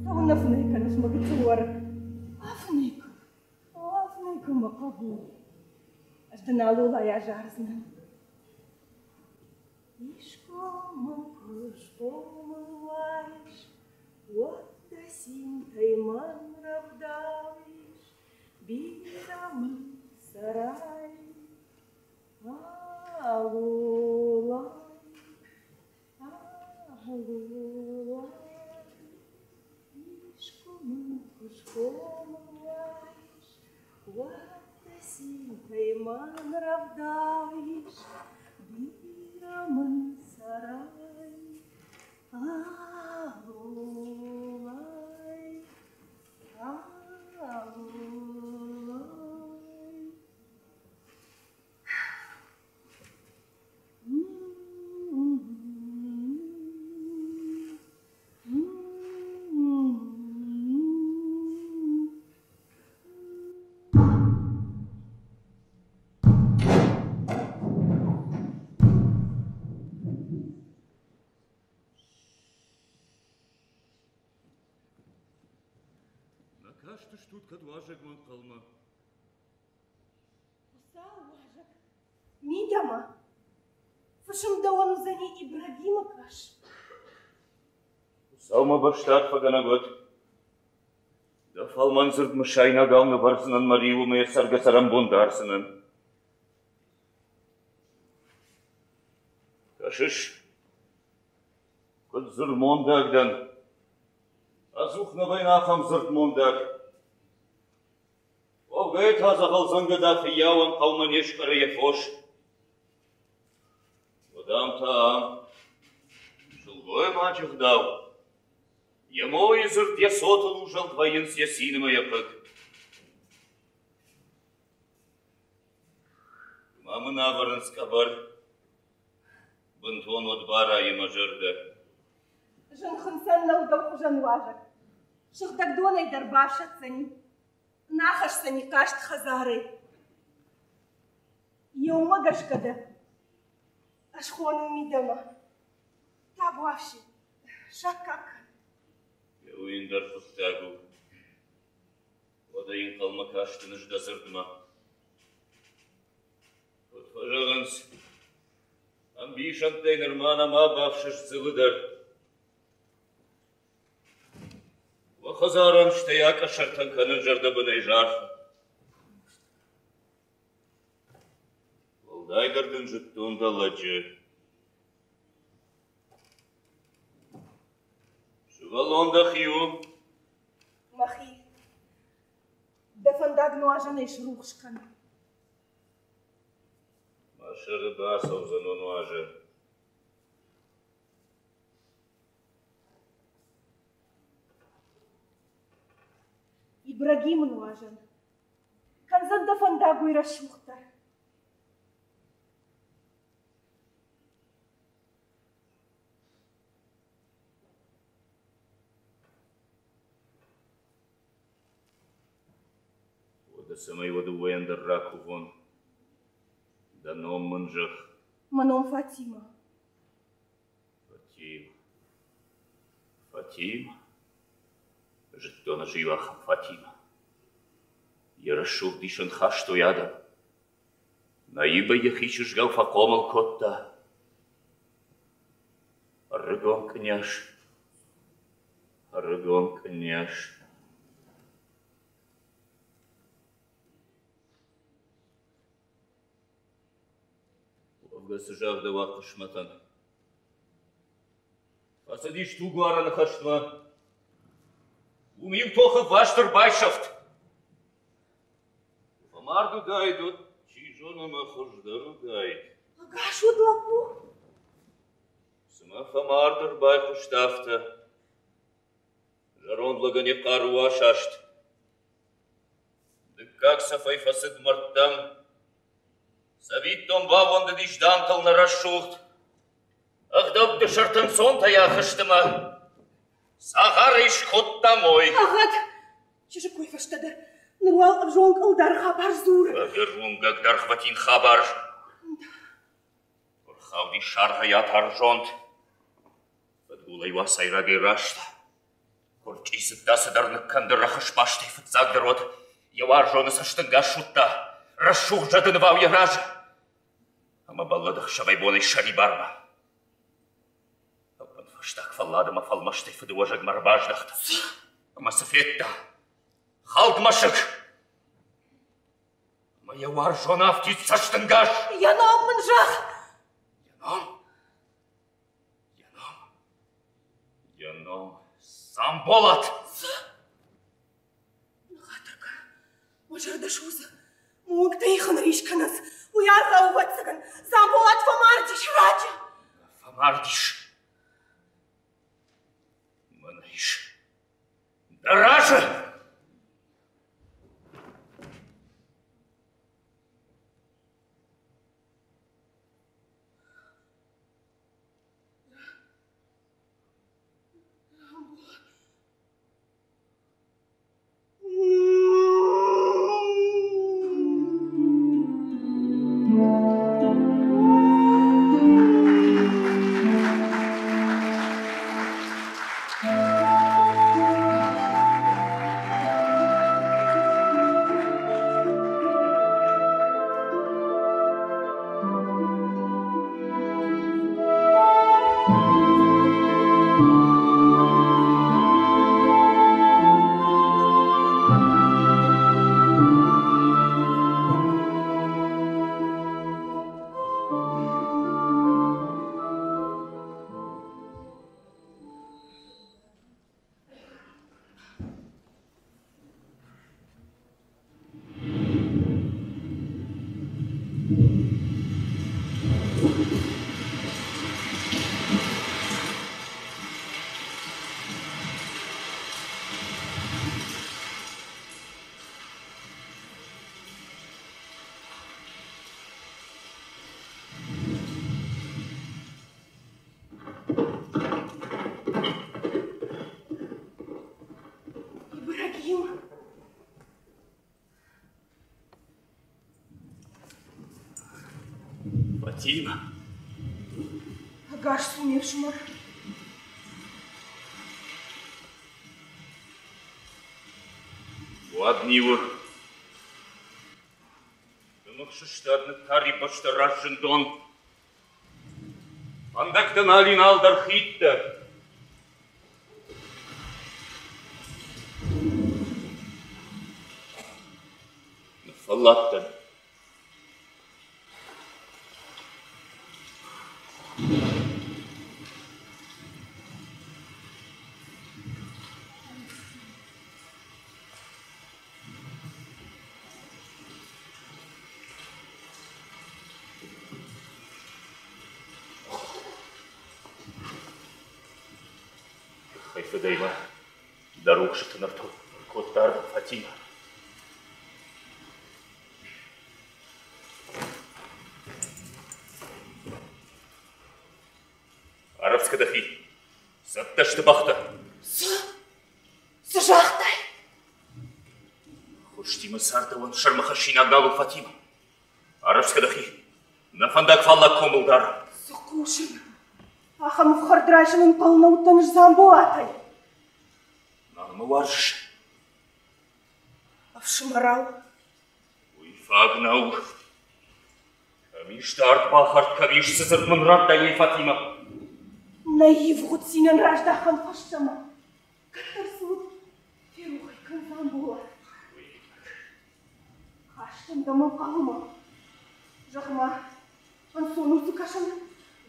Цӕуылнӕ фынӕй кӕныс, мӕ гыццыл уӕрыкк? Афынӕй кӕн, афынӕй кӕн, мӕ хъӕбул. Ӕз дын алолайӕ зардзынӕн. Искуы мын куы схъомыл уаис, уӕд дӕ цинтӕй мӕн рӕвдауис, бирӕ мын цӕрай. Алолай, алолай, искуы мын куы схъомыл уаис, уӕд дӕ цинтӕй мӕн рӕвдауис, бирӕ мын цӕрай. Алолай, алолай. Нӕ кастыстут кӕд уазӕгмӕ ӕнхъӕлмӕ? Хуыцау уазӕг, мидӕмӕ! Фысым дӕуӕн уыдзӕни Ибрагимы къӕс. Хуыцау мӕ бӕстӕ арфӕгӕнӕг уӕд. Дӕ фӕлмӕн дзырд мысайнагау нывӕрдзынӕн мӕ риуы мӕ цӕргӕ-цӕрӕнбон дардзынӕн. Кӕсыс, куыд дзырдмондаг дӕн. Ӕдзух нӕ вӕййын ахӕм дзырдмондаг. Ногӕй та дзӕгъӕлдзӕнгӕда фыййауӕн хъӕумӕ не скъӕры йӕ фос. Уӕд ам та ам сылгоймаджы гъдау. Йӕ мойы дзырд йӕ цотыл узӕлд вӕййынц йӕ цинмӕ йӕ хъыг. Ма мын ӕвӕрынц къӕбӕр, бынтон уӕд барайы мӕ зӕрдӕ. Зын хынцӕн нӕу дӕу хуызӕн уазӕг. Сыгъдӕг донӕй дӕр бафсӕддзӕни, нӕ ахӕсдзӕни хъаст хӕдзарӕй. Еумӕ гӕсгӕ дӕ ӕз хонун мидӕмӕ. Табуафси, саккаг кӕн. Уый ӕндӕр хъуыддаг у. Уӕдӕ йын хъӕлмӕ кастын ӕз дӕ дзырдмӕ. Куыд фӕзӕгъынц, ӕмбисӕндтӕй нырма нӕма бафсӕст дзылы дӕр. Уӕ хӕдзарӕн стӕй акъӕсӕртӕн кӕнын зӕрдӕбынӕй зарфы. Уӕлдайдӕр дын зыдтон дӕ лӕджы. Сывӕллон дӕхи у? Мӕхи. Дӕ фӕндаг нуазӕнӕй срухс кӕн. Мӕ сӕры бацӕудзӕн о нуазӕн. Ибрагимы нуазӕн. Кӕндзӕн дӕ фӕндаг уый рӕсугъддӕр. Уӕдӕ цӕмӕй уӕ дыууӕйӕн дӕр ракувон, дӕ ном мын зӕгъ. Мӕ ном Фатима. Фатима. Фатима. Зыдтон ӕз иу ахӕм Фатима. Йӕ рӕсугъд исӕн хастой адӕм. Наибӕ йӕхи чызгау фӕхъомыл кодта. Ӕрыгон къняз, ӕрыгон къняз. Уӕвгӕ цы загъдӕуа хъысмӕтӕн? Фӕцыдис тугуарӕны хӕстмӕ. Уым иу тохы васт ӕрбайсӕфт. Фӕмард уыдаид, уӕд, чи зоны, мӕ хуыздӕр уыдаид. Ӕгас уыд лӕппу? Цымӕ фӕмард ӕрбайхъуыст афтӕ. Зӕронд лӕгӕн йӕ хъару асаст. Дыккаг цӕфӕй фӕцыд мӕрдтӕм. Цӕвиттон баууӕндыдис дамтыл нӕ рӕсугъд. Ӕгъдӕутты сӕрты ӕнцонтӕй ахызт ӕмӕ цагъарӕй скодта мой. Ӕгъгъӕд! Чызджы кой фӕстӕдӕр. Ныр уал ӕвзонг ӕлдар хабар дзуры. Ӕгӕр уынгӕг дӕргъвӕтин хабар. Ӕрхауди саргъӕй атар зонд. Фыдгулӕй уацайрагӕй раст. Куырчъицыдта цыдӕр ныккӕнды рӕхысбастӕй фыццагдӕр уӕд йӕ уарзоны цӕстӕнгас суыдта, рӕсугъд зӕды нывау йӕ разы. Ӕмӕ бӕллыд ӕхсӕвӕй-бонӕй сӕрибармӕ. Ӕппынфӕстаг фӕллад ӕмӕ фӕлмӕстӕй фыдыуӕзӕгмӕ ӕрбаздӕхт. Ӕмӕ цы федта? Хӕлд мӕсыг! Ӕмӕ йӕ уарзон афтид цӕстӕнгас! Йӕ ном мын зӕгъ! Йӕ ном? Йӕ ном? Йӕ ном Дзамболат! Цы? Ныххатыр кӕн, мӕ зӕрдӕ судзы. Мунгтӕ ихын рис кӕнынц. Уый аргъау, ӕвӕццӕгӕн, Дзамболат фӕмардис раджы. Фӕмардис. Мӕнӕ ис. Дӕ разы! Ибрагим! Фатима. Ӕгас цу, ме фсымӕр. Уад ниуы. Дымых сыстад, ныттар и бӕстӕ раззындон. Фӕндӕгтӕ нал и, нал дӕр хидтӕ. Ныффӕлладтӕн. Тыххӕй фыдӕй ма дӕ рухсыты нӕртон кодта Фатимӕ. Арӕвдз дӕхи. Цӕттӕ сты бӕхтӕ. Цы? Цы загътай? Хуыстимӕ цардӕуӕн сӕрмӕ хӕссинаг нал у Фатимӕ. Арӕвдз дӕхи. Нӕ фӕндаг фаллаг комыл дары. Цы хъусын? Ахӕм ӕфхӕрд райсын ӕнхъӕл нӕ уыдтӕн ӕз Дзамболатӕй. Нал мӕ уарзыс? Ӕфсымӕрау. Уый фаг нӕу. Кӕм ис дард бахӕрд, кӕм ис, цы дзырд мын радтай, уый Фатимӕ? Нӕ ивгъуыд цинӕн раздахӕм фӕстӕмӕ. Кӕддӕр цы уыд, ферох ӕй кӕн, Дзамболат. Хастӕн дӕм ӕнхъӕлмӕ. Зӕгъ-ма, ӕнцон у цы кӕсын?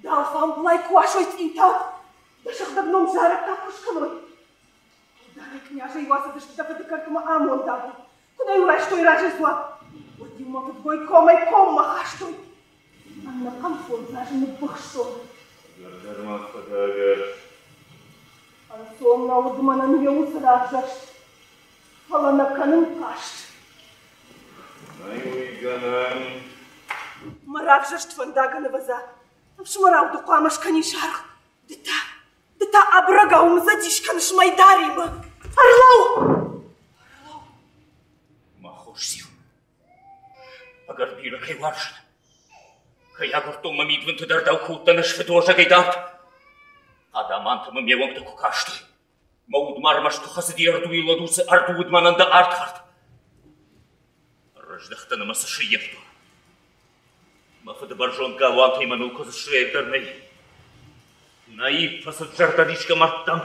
Дӕ алфамблай куы асой цъиутау, дӕ сыгъдӕг ном зарӕг та куы скӕной. Ӕлдарӕй кънязӕй уасыдысты дӕ фыды кӕртмӕ амондагыл. Куы нӕ-иу райстой разы дзуапп, уӕд-иу мӕ фыдгой комӕй коммӕ хастой. Ӕнӕхъӕн 5 азы ныббыхстон. Ӕгӕр ма фӕдӕгӕр. Ӕнцон нӕ уыд мӕнӕн йӕ уыцы равзӕрст, фӕлӕ нӕ кӕнын хъаст. Нӕй уый гӕнӕн. Мӕ равзӕрст фӕндагӕн ӕвӕдза, ӕфсымӕрау ды хъуамӕ скӕнис аргъ. Ды та, ды та абырӕгау ӕмдзӕдис кӕныс мӕйдаримӕ. Ӕрлӕуу! Ӕрлӕуу! Мӕ хорз циу, ӕгӕр бирӕ кӕй уарзын. Кӕй агуырдтон мӕ мидбынты дӕр дӕу куы уыдтӕн ӕз фыдуӕзӕгӕй дард. Адаманты мӕ ме уӕнгтӕ куы кастой. Мӕ уд ма ӕрмӕст куы хӕцыди ӕрдуйыл, уӕд уыцы ӕрду уыд мӕнӕн дӕ ардхӕрд. Ӕрыздӕхтӕн ӕмӕ цы сӕййӕфтон? Мӕ фыды бӕрзонд галуантӕй мӕныл куыдзы срӕйд дӕр нӕй. Наиб фӕцыд зӕрдӕрисгӕ мӕрдтӕм.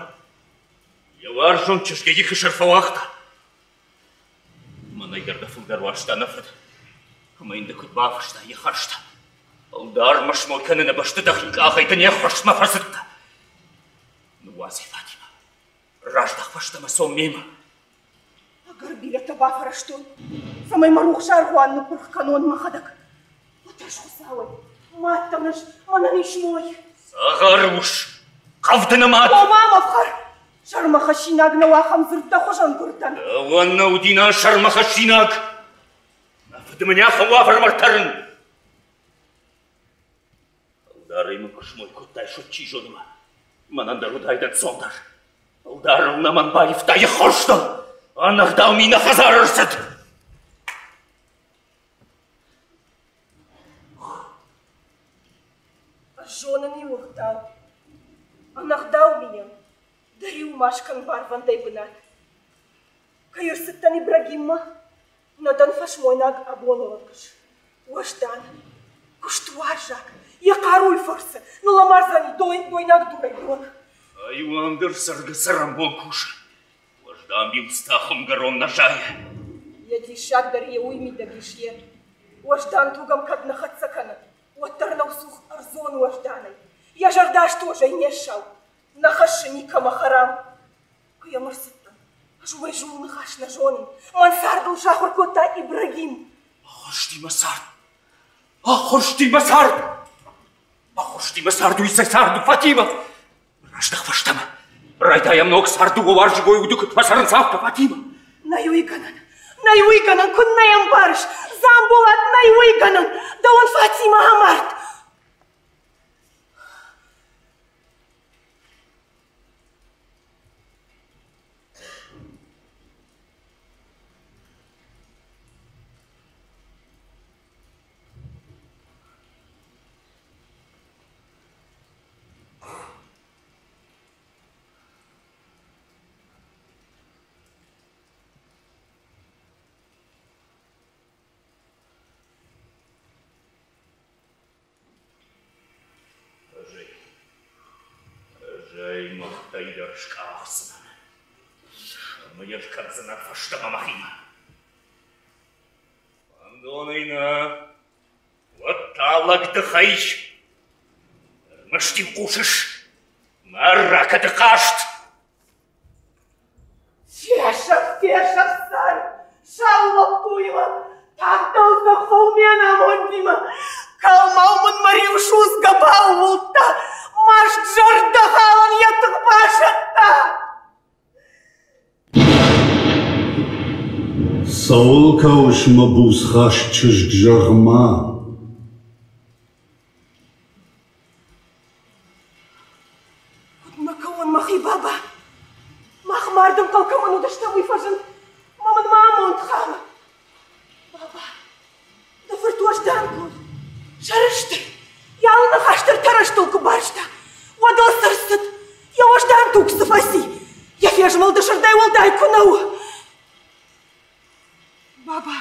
Йӕ уарзон чызг йӕ ихы сӕр фӕуагъта. Мӕнӕй дӕр дӕ фылдӕр уарзта нӕ фыд. Ӕмӕ йын ды куыд бафыстай йӕ хӕрзтӕ? Ӕлдар мӕ смой кӕныны бӕсты дӕхи къахӕй дын йе ххуырстмӕ фӕцыдтӕ. Ныууадз ӕй, Фатимӕ. Раздӕх фӕстӕмӕ, цом мемӕ. Ӕгӕр бирӕтӕ бафӕрӕзтон, цӕмӕй мӕ рухс аргъуан ныппырх кӕнон мӕхӕдӕг. Уӕддӕр Хуыцауӕй, мадтӕн ӕз, мӕнӕн ис мой. Цагъар ус, хъӕвдыны мад! О, ма мӕ фхӕр! Сӕрмӕхӕссинаг нӕу ахӕм дзырд дӕ хуызӕн гуырдӕн. Дӕуӕн нӕ уыди нӕ сӕрмӕхӕссинаг. Мӕ фыды мын ахӕм уавӕрмӕ ӕртӕрын. Ӕлдарӕй мын куы смой кодтай, уӕд чи зоны ма, мӕнӕн дӕр уыдаид ӕнцондӕр. Ӕлдарыл нӕ мӕн баивта йӕ хорзтыл, ӕнӕгъдау ми нӕ хӕдзары ӕрцыд. Ӕз зонын иу ӕгъдау. Ӕнӕгъдау мийӕн дӕ риу ма скӕн барвӕндӕй бынат. Кӕй ӕрцыдтӕн Ибрагиммӕ, нӕ дӕн фӕсмойнаг абоны онг ӕз. Уӕздан, куыстуарзаг, йӕ хъаруйы фӕрцы ныллӕмардзӕни дойнаг дурӕй дон. Айуан дӕр цӕргӕ-цӕрӕнбон кусы. Уӕздан билцътӕ хуымгӕрон нӕ зайы. Йӕ диссаг дӕр йӕ уый мидӕг ис, йе. Уӕздан туг ӕм кӕд нӕ хӕццӕ кӕны, уӕддӕр нӕу цух ӕрдзон уӕзданӕй. Йӕ зӕрдӕ стозӕй не ссау, нӕ хӕссы никӕмӕ хӕрам. Куы йӕм ӕрцыдтӕн, ӕз уымӕй зул ныхас нӕ зонын. Мӕн цардыл сахуыр кодта Ибрагим. Ахуысти мӕ цард. Ахуырсти мӕ цард! Ахуырсти мӕ цард, уый цӕй цард у, Фатимӕ? Раздӕх фӕстӕмӕ. Райдайӕм ног цард дыууӕ уарзӕгой уды куыд фӕцӕрынц, афтӕ, Фатимӕ. Нӕй уый гӕнӕн, нӕй уый гӕнӕн, куыннӕ йӕ ӕмбарыс? Дзамболат, нӕй уый гӕнӕн, дӕуӕн Фатимӕ амард. Ӕз ӕй мӕрдтӕй дӕр скъахдзынӕн. Ӕмӕ йӕ скӕндзынӕн фӕстӕмӕ мӕхимӕ. Фӕндонӕй нӕ, уӕд та лӕгдыхӕй. Ӕрмӕст-иу хъусыс, мӕ ракӕты хъазт. Фесӕф, фесӕф, цард, сау лӕппуимӕ, тагъд фӕу ме намондимӕ. Калмау мын мӕ риу судзгӕ баууылдта, маст зӕрдӕхалӕн йӕ тых басӕтта. Цӕуыл кӕуыс, мӕ буцхаст чызг, зӕгъ-ма? Куыд мӕ кӕуон мӕхи баба? Мах марды ӕнхъӕл кӕмӕн уыдыстӕм, уый фӕзынд, ӕмӕ мын мӕ амонд халы. Баба, дӕ фырт уӕздан куы уыд, сӕрыстыр, йӕ алы ныхас дӕр тӕрӕзтыл куы барста, уӕд ыл цы рцыд, йӕ уӕздан туг цы фӕци, йӕ фезмӕлды сырдӕй уӕлдай куы нӕ у. Баба,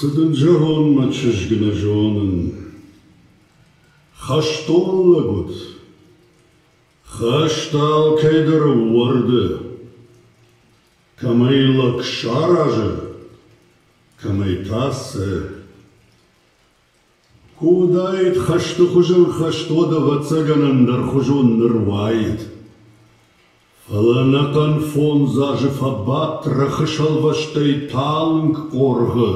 Цы дын зӕгъон, мӕ чызг, нӕ зонын. Хӕстон лӕг уыд. Хӕст алкӕй дӕр ӕууӕрды. Кӕмӕй лӕг саразы, кӕмӕй та цы. Куы уыдаид хӕсты хуызӕн хӕст, уӕд, ӕвӕццӕгӕн, ӕндӕрхуызон ныр уаид. Фӕлӕ ӕнӕхъӕн фондз азы фӕбадт рӕхысӕлвӕстӕй талынг хъоргъы.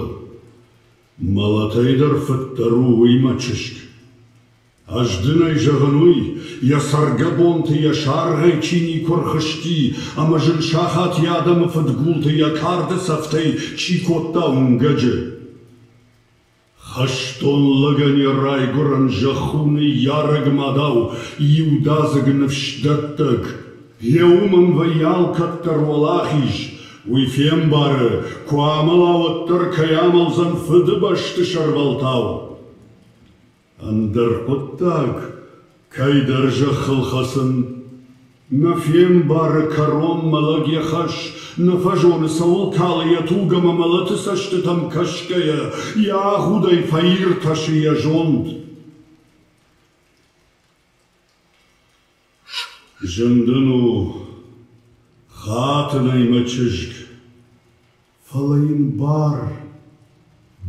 Мӕлӕтӕй дӕр фыддӕр у уый, мӕ чызг. Ӕз дын ӕй зӕгъын уый, йӕ цӕргӕбонты йӕ саргъӕй чи никуы рхызти ӕмӕ зын сахат йӕ адӕмы фыдгулты йӕ карды цӕфтӕй чи кодта уынгӕджы. Хӕстон лӕгӕн йӕ райгуырӕн зӕхх у ныййарӕг мадау иудадзыг ныфсдӕттӕг. Йе уымӕн вӕййы алкӕддӕр уӕлахиз, уый фембары, куы амӕла, уӕддӕр кӕй амӕлдзӕн Фыдыбӕсты сӕрвӕлтау. Ӕндӕр хъуыддаг, кӕйдӕр зӕххыл хӕцын. Нӕ фембары кӕронмӕ лӕг йӕ хӕс, нӕ фӕзоны, цӕуыл калы йӕ туг ӕмӕ мӕлӕты цӕстытӕм кӕсгӕйӕ, йӕ агъудӕй фӕиртӕсы йӕ зонд. Зын дын у, хатын ӕй мӕ чызг, фӕлӕ йын бар,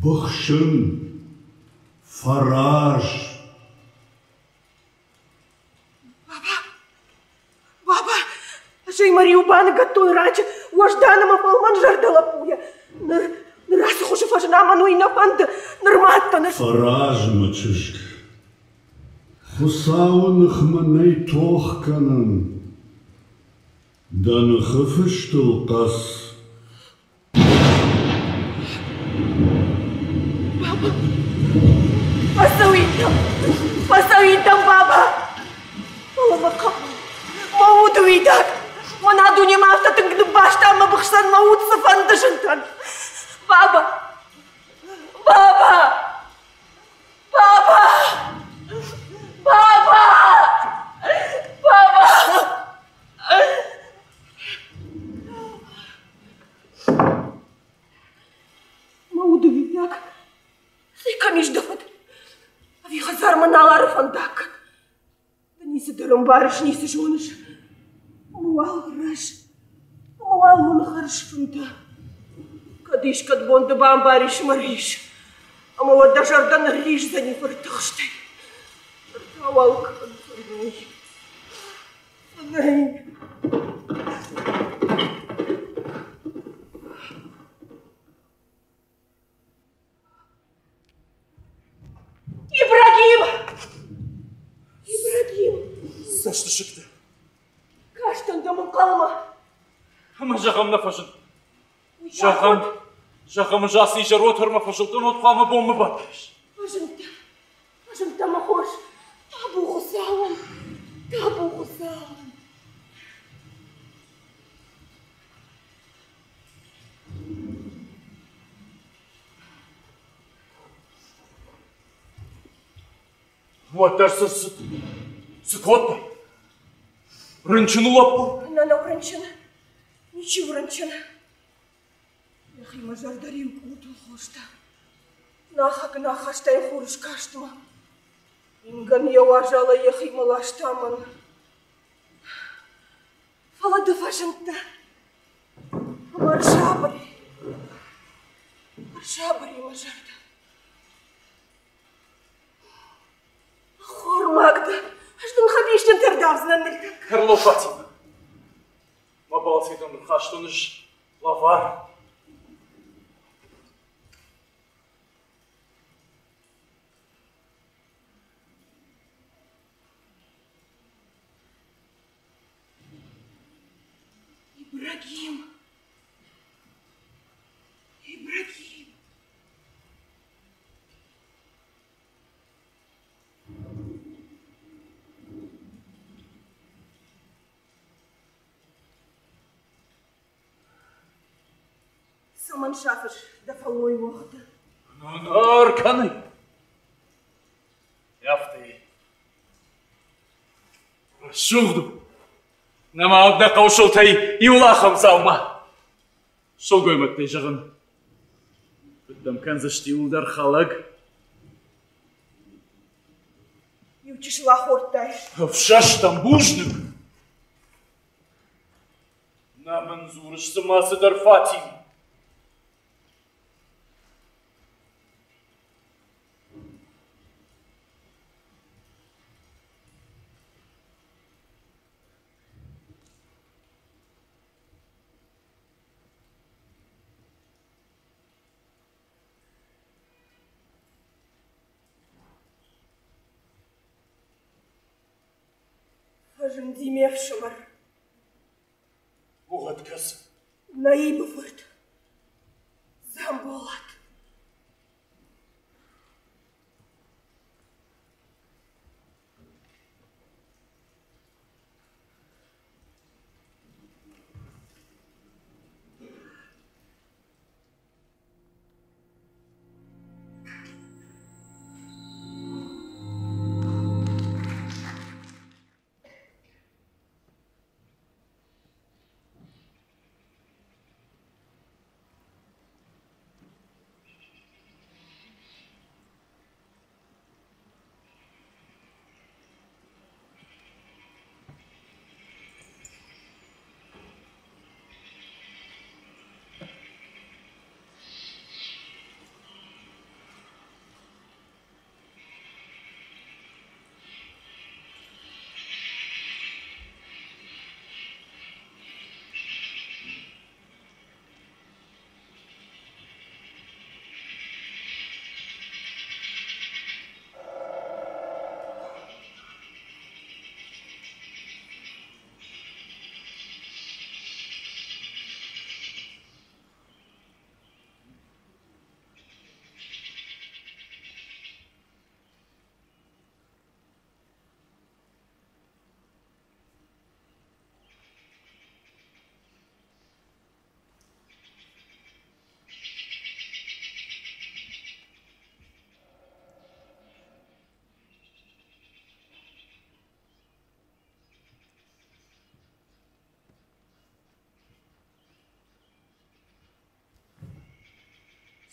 быхсын, фӕраз. Баба, баба, ӕз ӕй мӕ риуы баныгӕдтон раджы, уӕздан ӕмӕ фӕлмӕнзӕрдӕ лӕппуйӕ. Ныр, ныр ацы хуызы фӕзына мӕн уый нӕ фӕнды, нырма дӕн ӕз. Фӕраз, мӕ чызг, Хуыцауы ныхмӕ нӕй тох кӕнӕн. Дӕ ныхы фыстыл хъӕц. Баба, фӕцӕуин дӕм, фӕцӕуин дӕм, баба. Фӕлӕ мӕ хъӕбул, мӕ уды уидаг, мӕн а дунемӕ афтӕ тынг ныббаста ӕмӕ быхсдзӕн мӕ уд цыфӕнды зынтӕн. Баба, баба! Баба! Баба! Баба! Мӕ уды уидаг, цӕй кӕм ис дӕ фыд? Ӕви хӕдзармӕ нал ары фӕндаг? Ды ницы дӕр ӕмбарыс, ницы зоныс. Ӕмӕ уал рӕз, ӕмӕ уал мын хӕрзфынтӕ. Кӕд искӕд бон ды бамбарис мӕ рис, ӕмӕ уӕд дӕ зӕрдӕ нырриздзӕни фыртыхстӕй. Ныр та уал кӕн фынӕй, фынӕй. цӕстысыгты. Кастӕн дӕм ӕнхъӕлмӕ. Ӕмӕ зӕгъӕм нӕ фӕзынд. Зӕгъӕм, зӕгъӕм, ӕз ацы изӕр отормӕ фӕзылдтӕн, уӕд хъуамӕ бонмӕ бадтаис. Фӕзындтӕ, фӕзындтӕ мӕ хорз. Табу Хуыцауӕн, табу Хуыцауӕн. Уӕддӕр цы, цы, цы кодтай? Рынчын у лӕппу? Нӕ, нӕу рынчын. Ничи у рынчын. Йӕхимӕ зӕрдӕриу къултыл хоста. Нахӕг нахастӕй хурыскастмӕ. Ингӕн йӕ уазалӕй йӕхимӕ ласта мӕн. Фӕлӕ ды фӕзындтӕ. Ӕмӕ ӕрсабыр и. Ӕрсабыр и мӕ зӕрдӕ. Ӕххормаг дӕ. Ӕз дын хӕбизджынтӕ рдавдзынӕн ныртӕккӕ. Карло Фатимӕ, мӕ балцӕй дӕм ӕрхастон ӕз лӕвар. Ибрагим! Ибрагим! Цӕмӕн сафыс дӕ фӕллой уӕгъды? Ӕркӕны. Афтӕ. Рӕсугъд у. Нӕма нӕ хъӕусылтӕй иу ахӕм дзаума. Сылгоймӕгтӕй зӕгъын, куыд дӕм кӕндзысты иуылдӕр хӕлӕг? Иу чысыл ахордтай. Ӕфсӕстӕн бузныг. Нӕ мын дзурыс, цыма цыдӕр Фатим. Фӕзынди ме фсымӕр. Угъӕд кӕс. Наибы фырт Дзамболат.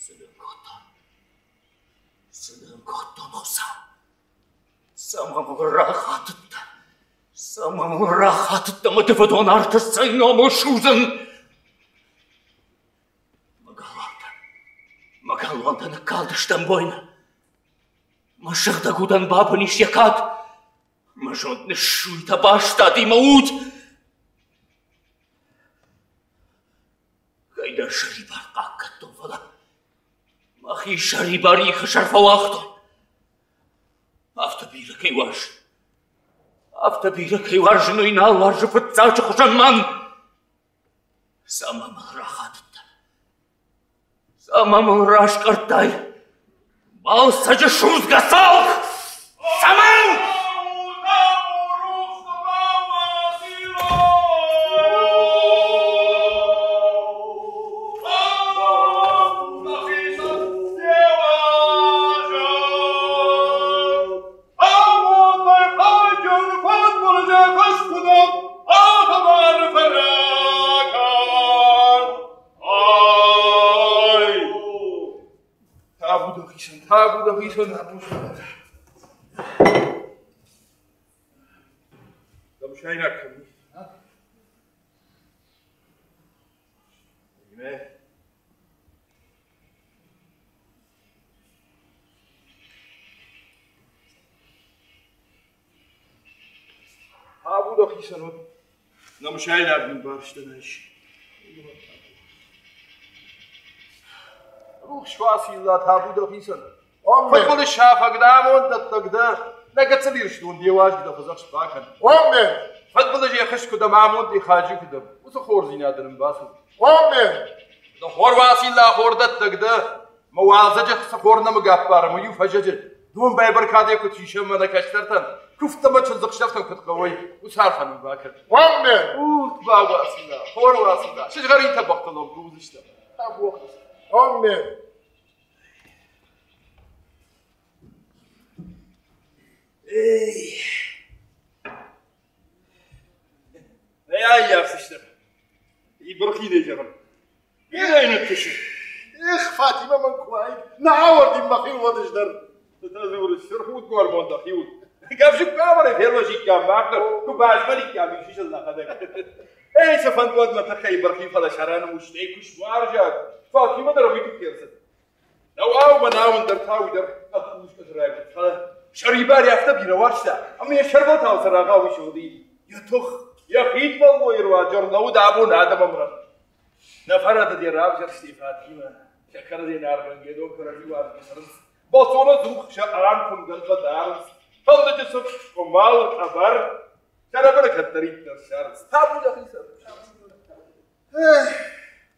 Цы дын кодтон? Цы дын кодтон, Хуыцау? Цӕмӕ мыл рахатыдтӕ? Цӕмӕ мыл рахатыдтӕ мӕ дывыдон арты цӕй номыл судзын? Мӕ галуантӕ, мӕ галуантӕ ныккалдысты ӕмбойны. Мӕ сыгъдӕг удӕн бабын ис йӕ кад. Мӕ зонд ныссуйтӕ бастади мӕ уд. Кӕйдӕр сӕрибар хъахъхъӕдтон, фӕлӕ мӕхи сӕрибар ихы сӕр фӕуагътон. Афтӕ бирӕ кӕй уарзын. Афтӕ бирӕ кӕй уарзын, уый нал уарзы фыццаджы хуызӕн мӕн. Цӕмӕ мыл рахатыдтӕ? Цӕмӕ мыл раскъӕрдтай? Балцӕджы судзгӕ цалх! Цӕмӕн? Табу дӕхицӕн, табу. Дӕмсайнаг кӕм и? Табу дӕхицӕн уӕд. Нӕмсайнаг нын барстӕн ис. Рухс Уацилла, табу дӕхицӕн. Фыдбылыз сафӕг дӕ, амонддӕттӕг дӕ. Нӕ гыццыл Ирыстон де уазӕг дӕ фӕдзӕхст бакӕн. Оммен! Фыдбылыз йӕ хыз куыд ӕмӕ амонд йӕ хаджы куыд ӕм, уыцы хорздзинад ын бацу. Оммен! Дӕ хор Уацилла хордӕттӕг дӕ, мӕ уалдзӕджы цы хор нӕмыг ӕппарӕм, уый-иу фӕзӕджы домбай бӕркадӕй куыд сисӕм мӕ нӕ кӕстӕртӕн, куывдтӕ мӕ чындзыхсӕвтӕн куыд хъӕуой, уыцы арфӕ нын бакӕн. Оммен! Урт бауацилла, хор Уацилла, сызгъӕрин тӕбӕгътыл ӕмбулдзыстӕм. Оммен! Эй! Эй, ӕййафдзыстӕм. Ибырхинӕй зӕгъын. Бирӕ ныттысы. Эх, Фатимӕ мӕн куы уаид, нӕ ауӕрдин мӕхи уӕд дӕр. Сырхуд гормон дӕхиуыл. Гӕвзыкк ӕвӕрӕй фервӕзиккам мах дӕр, куы базмӕликкам исисыл нӕхӕдӕг. Эй, цы фӕнд уӕд мӕ тыххӕй бырхи, фӕлӕ сӕрӕн устӕй куы суарзаг, Фатимӕ дӕр уый тыххӕй ӕрцыд. Нӕуау мӕнау ӕндӕр та уый дӕр ӕппусгӕ райгуырд, фӕлӕ сӕрибар афтӕ бирӕ уарзта, ӕмӕ йӕ сӕрвӕлтау цырагъау исыгъди. Йӕ тых, йӕ хидвӕллойы руаджы ӕрлӕууыд абон адӕмы ӕмрӕнхъ. Нӕ фӕрӕдыд йӕ равзӕрсти Фатимӕ, сӕ кӕрӕдзи аргъгӕнгӕ дон кӕрӕдзи уарзгӕ цӕрынц. Бӕлццоны дзух сӕ арф-фынгӕнтӕ дарынц, фӕлдыджы сыф, къуымӕл, къӕбӕр. Сӕрӕбӕры кӕддӕриддӕр ссарынц. Табу дӕхицӕн.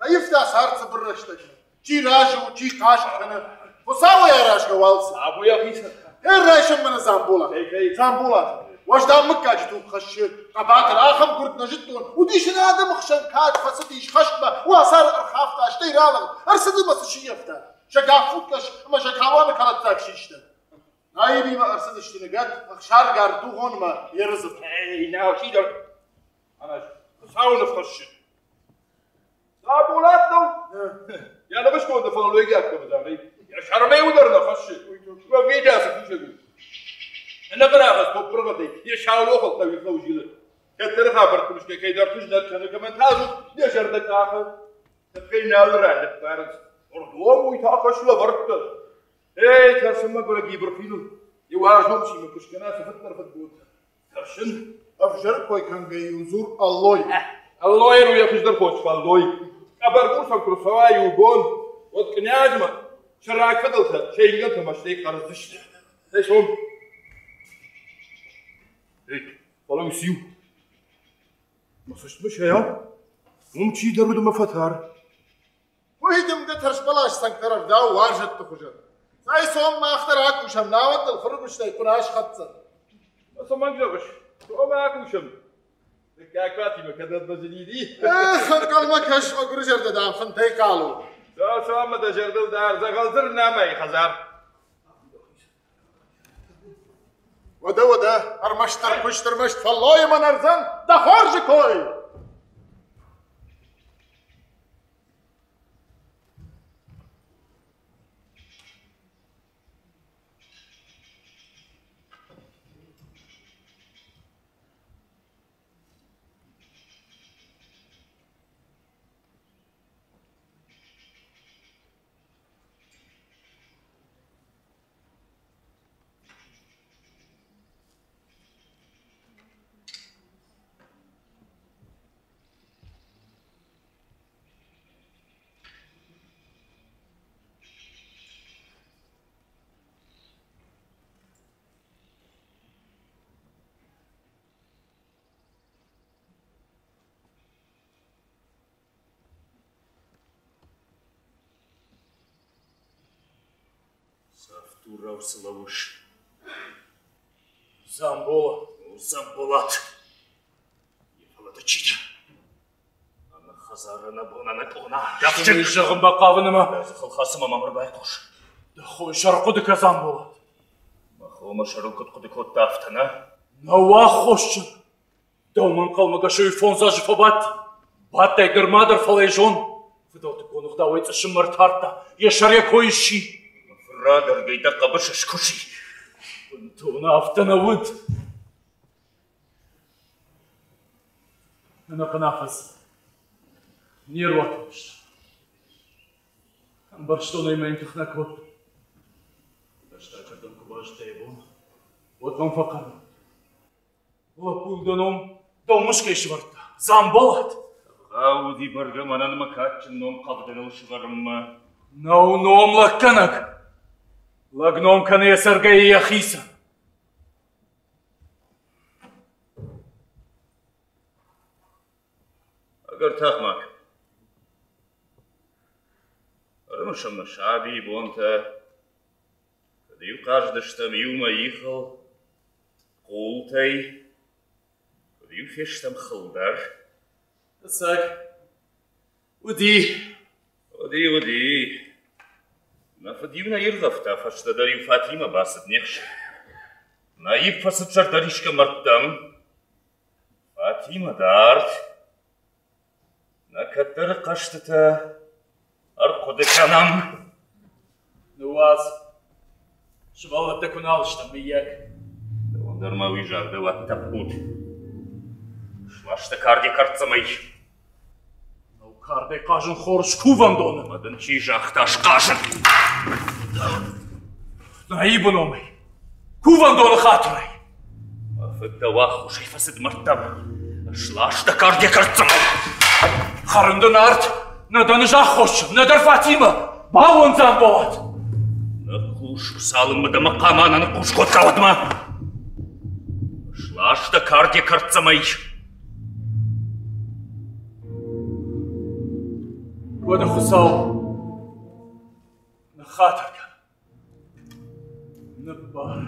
Аивта цард цыбыр рӕстӕгмӕ. Чи разы у, чи хъаст кӕны. Хуыцауӕй аразгӕ уалдзӕг. Табу йӕхицӕн. Эй, райсом мӕнӕ Дзамболат. Дзамболат, уӕздан мыггаджы туг хӕссы. Хъӕбатыр ахӕм гуырд нӕ зыдтон. Уыдис ын адӕмы хсӕн кад, фӕцыдис хӕстмӕ, уацары ӕрхафта, стӕй ралыгъд. Ӕрцыд ӕмӕ цы сыййӕфта? Сӕ гаффутгӕс ӕмӕ сӕ кауаны кӕлӕддзаг систы. Наибимӕ ӕрцыдысты ныгӕд ӕхсаргард дугъонмӕ ерыдзыд. Эй, нал чидӕр. Хуыцауы ныфхӕссы. Дзамболат нӕу? Йӕ ныхысконды фӕллойгӕ кӕмдӕр, йӕ сӕрмӕ дӕр нӕ хӕссы. Уӕвгӕ цы кусӕг у? Ӕнӕбарӕхӕст топпыргъӕдӕй йӕ саулохыл хъӕуи зилы. Кӕддӕры хабӕртты мысгӕ кӕйдӕрты знӕт кӕны, кӕмӕн та дзур йӕ зӕрдӕ къахы. Тыххӕй нал ралӕппарынц. Ӕрдом уый та хӕс лӕвӕрдта. Эй, тӕрсын мӕгуырӕг Ибырхиныл. Йӕ уарзон чимӕ куы скӕна цыфыддӕр фыдбонтӕ. Тӕрсын. Ӕвзӕр кой кӕнгӕ-иу дзур ӕллой. Ӕллойӕн у йӕ хуыздӕр хос фӕллой. Къӕбӕргур сӕм куы рцӕуа иу бон, уӕд кънязмӕ сӕ рагфыдӕлтӕ сӕ ингӕнтӕ мӕстӕй хъӕрздзысты. Цӕй цом. Эй, фӕлӕ ус-иу. Мӕ цӕстмӕ сӕйау, уым чидӕр уыд ӕмӕ фӕтар. Уый дымгӕ тӕрсбӕлас цӕнгтӕ рӕвдауы уарзӕтты хуызӕн. Цӕй цом мах дӕр акусӕм, науӕд ныл фыргуыстӕй хъуына схӕцдзӕн. Цӕмӕн зӕгъыс? Цом акусӕм. Дыккаг Фатимӕ кӕд ӕрбазыниди? Эх, ӕнхъӕлмӕ кӕс, мӕгуыры зӕрдӕ дам фынтӕй хъал у. Цом ӕмӕ дӕ зӕрдыл дар, дзӕгъӕлдзыр нӕма и хӕдзар. Уӕдӕ, уӕдӕ, ӕрмӕстдӕр куыст, ӕрмӕст фӕллойы мӕн ӕрдзӕн дӕ хорзы кой! Дурау цы лӕууыс? Дзамбола. О, Дзамболат! Фӕлӕ ды чи дӕ? Ӕнӕ хӕдзар, ӕнӕ бон, ӕнӕ къона. Цы зӕгъын бахъавын ӕмӕ... Дӕ дзыхыл хӕцы мӕ мӕм ӕрбайхъус. Дӕ хойы сӕр хъуыды кӕ, Дзамболат. Мӕ хо мӕ сӕрыл куыд хъуыды кодта, афтӕ нӕ? Нӕу аххосджын. Дӕумӕ ӕнхъӕлмӕгӕсӕй 5 азы фӕбадти. Бадтӕй нырма дӕр, фӕлӕ йӕ зон, фыдӕлтыккон ӕгъдауӕй цъысыммӕ ӕртардта, йӕ сӕр йӕ кой сси. Фырадӕргӕй дӕ хъӕбысы скуыси. Бынтон афтӕ нӕ уыд. Ӕнӕхъӕн афӕдз не руатысты. Ӕмбӕрстон ӕй, мӕ йын тых нӕ кодта. Фӕстаджырдӕм куы базыдта йӕ бон, уӕд мӕм фӕхъӕр. Лӕппуйыл дӕ ном дӕумӕ сӕвӕрдта, Дзамболат. Ӕвгъау уыди бӕргӕ мӕнӕн мӕ кадджын ном Хъӕвдыныл сӕвӕрынмӕ. Нӕу ном лӕггӕнӕг. Лӕг ном кӕны йӕ цӕргӕйӕ йӕхицӕн. Ӕгӕр тагъд ма кӕн. Ӕрымысӕм нӕ сабийы бонтӕ, куыд-иу хъазыдыстӕм иумӕ ихыл, хъултӕй, куыд-иу фестӕм хыл дӕр. Ӕцӕг, уыди. Уыди, уыди. Нӕ фыд-иу нӕ иргъӕвта, фӕстӕдӕр-иу Фатимӕ бацыд не хсӕн. Наиб фӕцыд зӕрдӕрисгӕ мӕрдтӕм. Фатимӕ дард. Нӕ кӕддӕры хъӕзтытӕ ӕрхъуыды кӕнӕм. Ныууадз. Сывӕллӕттӕ куы нал стӕм, мыййаг. Дӕуӕн дӕр ма уый загъдӕуӕд тӕппуд. Сласта кард йӕ кӕрддзӕмӕй. Нау кардӕй хъазын хорз кувӕндоны. Ӕмӕ дын чи загъта схъазын? Наибы номӕй. Кувӕндоны хатырӕй. Мӕ фыд дӕу аххосӕй фӕцыд мӕрдтӕм. Сласта кард йӕ кӕрддзӕмӕй. Хӕрын дын арт, нӕ дӕн ӕз аххосджын, нӕдӕр Фатимӕ. Бауон Дзамболат! Ныхъхъус у, цалынмӕ дӕ мӕ хъама нӕ ныхъхъус кодта, уӕдмӕ. Сласта кард йӕ кӕрддзӕмӕй. Уӕдӕ Хуыцау, ныххатыр кӕн. Ныббар.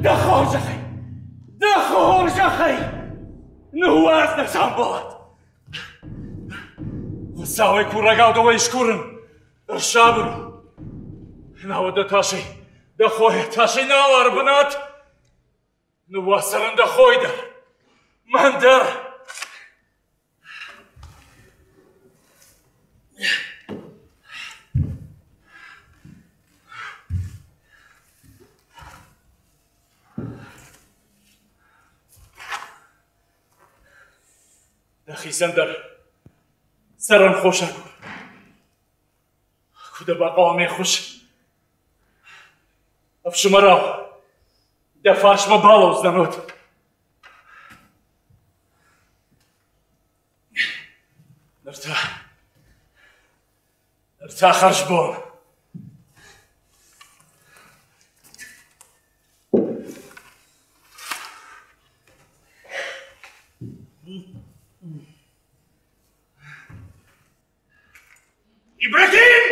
Дӕ хорзӕхӕй! Дӕ хорзӕхӕй! Ныууадз нӕ, Дзамболат! Хуыцауӕй курӕгау дӕуӕй скурын, ӕрсабыр у. Науӕд дӕ тасӕй, дӕ хойӕ тасӕй нал ары бынат. Ныууадз цӕрын дӕ хой дӕр, мӕн дӕр. Дӕхицӕн дӕр цӕрӕн хос агур. Куы дӕ бахъӕуа ме ххуыс, ӕфсымӕрау, дӕ фарсмӕ балӕудзынӕн уӕд. Ныр та хӕрзбон. Ибрагим!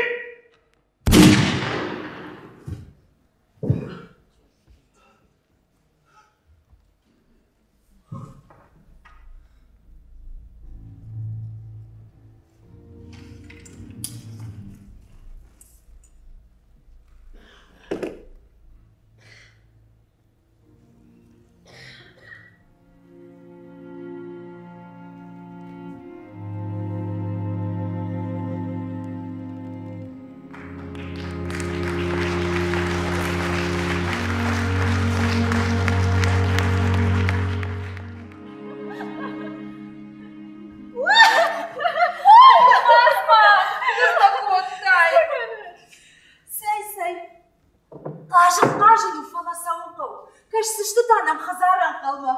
Хъазын хъазын у, фӕлӕ цӕуын хъӕуы. Кӕсдзысты та нӕм хӕдзары ӕнхъӕлмӕ.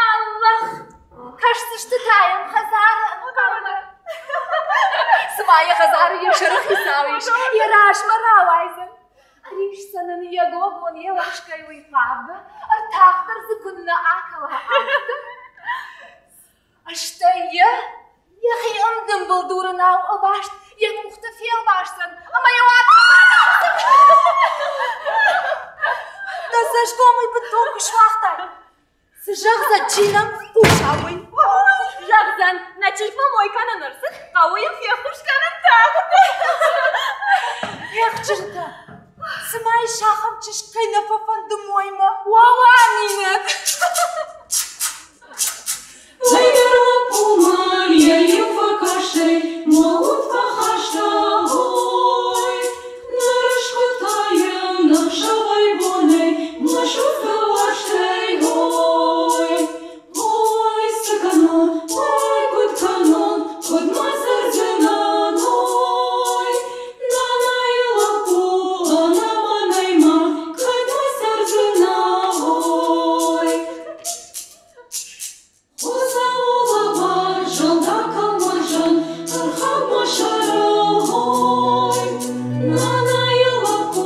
Аллах! Кӕсдзысты та йӕм хӕдзары ӕнхъӕлмӕ. Цыма йӕ хӕдзары йӕ сӕры хицау ис, йӕ размӕ рауайдзӕн. Ӕрисдзӕн ын йӕ гогон йе уӕхскӕй уый хъавгӕ, ӕртах дӕр дзы куыннӕ акӕла, афтӕ. Стӕй йӕ йӕхи ӕмдымбыл дурынау ӕваст йӕ къухты фелвасдзӕн ӕмӕ йӕ уат Дӕ цӕсгомӕй бынтон куы суагътай. Цы зӕгъдзӕн, чи нӕм хъуса, уый? Зӕгъдзӕн, нӕ чызгмӕ мой кӕнын ӕрцыд, хъӕуы йын феххуыс кӕнын тагъд. Эх, чызджытӕ, цыма ис ахӕм чызг, кӕй нӕ фӕфӕнды моймӕ. Уӕ, Аминӕт! Цӕйдӕр лӕппумӕ йӕ иу фӕкастӕй мӕ уд фӕхаста, ой. Ныр ыскуыдта йын ӕхсӕвӕй-бонӕй мӕ судзгӕ уарзтӕй, ой. Ой, цы кӕнон, ой, куыд кӕнон, куыд ма цӕрдзынӕн, ой. Нанайы лӕппу, ӕнӕ мӕнӕй ма кӕд ма цӕрдзынӕ, ой. Хуыцауы лӕвар, зӕлдаг кӕлмӕрзӕн, ӕрхауд мӕ сӕрыл, ой. Нанайы лӕппу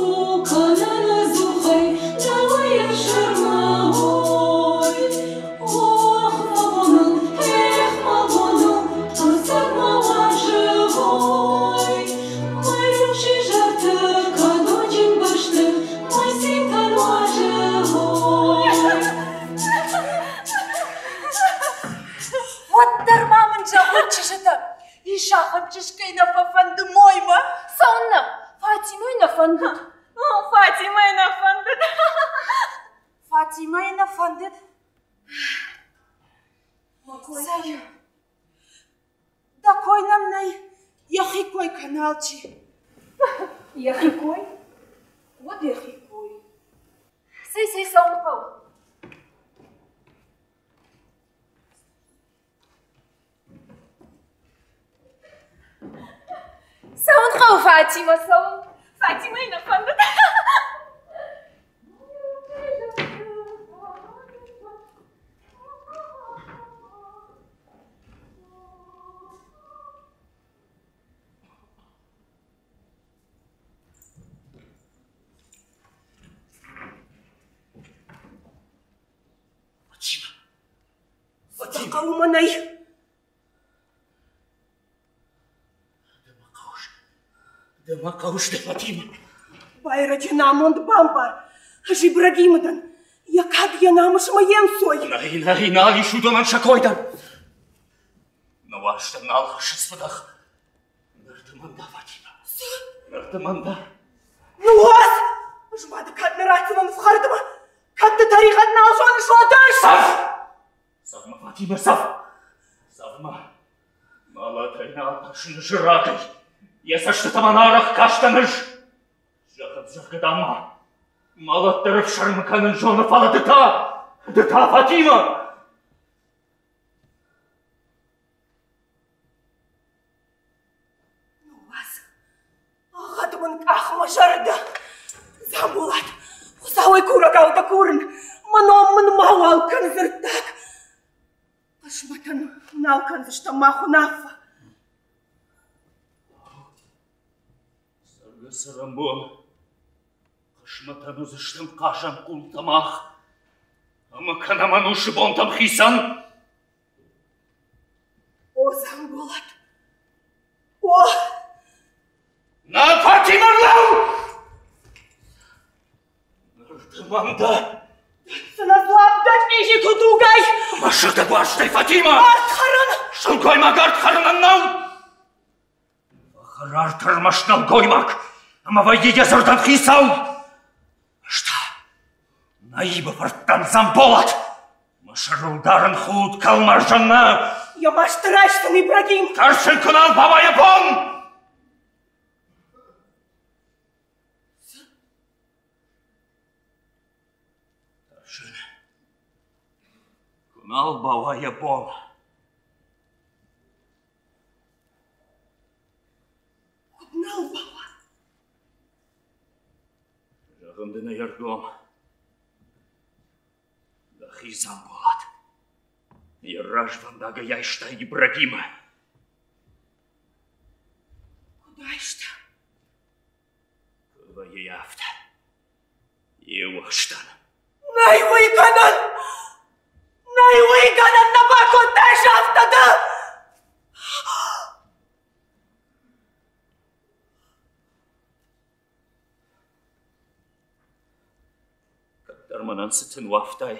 кӕнын ӕдзухӕй дӕуӕй ӕфсӕрмы, ой. Ох, мӕ боныл, эх, мӕ боныл, ӕцӕг мӕ уарзы, ой. Мӕ рухс изӕрты кадоджын бӕсты мӕ цинтӕ нуазы, ой. Уӕддӕр ма мын зӕгъут, чызджытӕ, ис ахӕм чызг, кӕй нӕ фӕфӕнды моймӕ? Цӕуыннӕ? Фатимӕйы нӕ фӕндыд. Фатимӕйы нӕ фӕндыд. Фатимӕйы нӕ фӕндыд. Цӕй, дӕ кой нӕм нӕй, йӕхи кой кӕны алчи. Йӕхи кой? Уӕд йӕхи кой. Цӕй, цӕй, цӕуын хъӕуы. Цӕуын хъӕуы, Фатимӕ, цӕуын. Фатимӕйы нӕ фӕндыд. Фатима! Фатима! Хъӕуы мӕнӕй! Ды мӕ хъӕуыс. Ды мӕ хъӕуыс, ды, Фатима. Байрӕджы намонд бамбар. Ӕз Ибрагимы дӕн. Йӕ кад, йӕ намыс ӕмӕ йе нцой. Нӕй, нӕй, нал ис уыдонӕн сӕ кой дӕр. Нӕ уарзтӕн нал хӕссынц фыдӕх. Ныр ды мӕн дӕ, Фатима. Ныр ды мӕн дӕ. Ныууадз! Ӕз ма ды кӕд нӕ ратдзынӕн фхӕрдмӕ? Кӕд ды тӕригъӕд нал зоныс, уӕд ӕз! Сӕф! Сӕф мӕ, Фатима, сӕф! Сӕф мӕ! Мӕлӕтӕй нал тӕрсын зырагӕй. Йӕ цӕстытӕм ӕнарӕх кастӕн ӕз. Зӕгъӕд, зӕгъгӕ, дам ма. Мӕлӕт дӕр ӕфсӕрмы кӕнын зоны, фӕлӕ ды та, ды та, Фатима! Ныууадз, ӕгъгъӕд мын къах мӕ зӕрдӕ. Дзамболат, Хуыцауӕй курӕгау дӕ курын, мӕ ном мын мауал кӕн дзырддаг. Хъысмӕтӕн нал кӕндзыстӕм мах уынаффӕ. Цӕргӕ-цӕрӕнбон хъысмӕтӕн уыдзыстӕм хъазӕн хъултӕ мах, ӕмӕ кӕнӕм ӕнусы бонтӕм хицӕн. О, Дзамболат! О! Нӕ Фатимӕ лӕу! Ныр ды мӕн дӕ! Цынӕ дзуапп дӕ чъизиты тугӕй! Мӕ сыгъдӕг уарзтӕй, Фатимӕ! Ард хӕрын! Сылгоймаг ард хӕрынӕн нӕу! Фӕхӕрарт ӕрмӕст нӕлгоймаг, ӕмӕ вӕййы йӕ дзырдӕн хицау! Ӕз та Наибы фырттӕн Дзамболат! Мӕ сӕрыл дарын худ кӕлмӕрзӕн нӕ! Йӕ маст райстын, Ибрагим! Тӕрсын куы нал бауа йӕ бон! Тӕрсын, куы нал бауа йӕ бон. Куыд нал бауа? Зӕгъын дын ӕй Ме ргом дӕхи Дзамболат. Йӕ развӕндагӕй айста Ибрагимы. Куыд айста? Куыд вӕййы афтӕ? Иу ӕхстӕн. Нӕй уый гӕнӕн! Нӕй уый гӕнӕн, нӕ бакодтай афтӕ ды! Кӕддӕр мӕнӕн цы тын уафтай,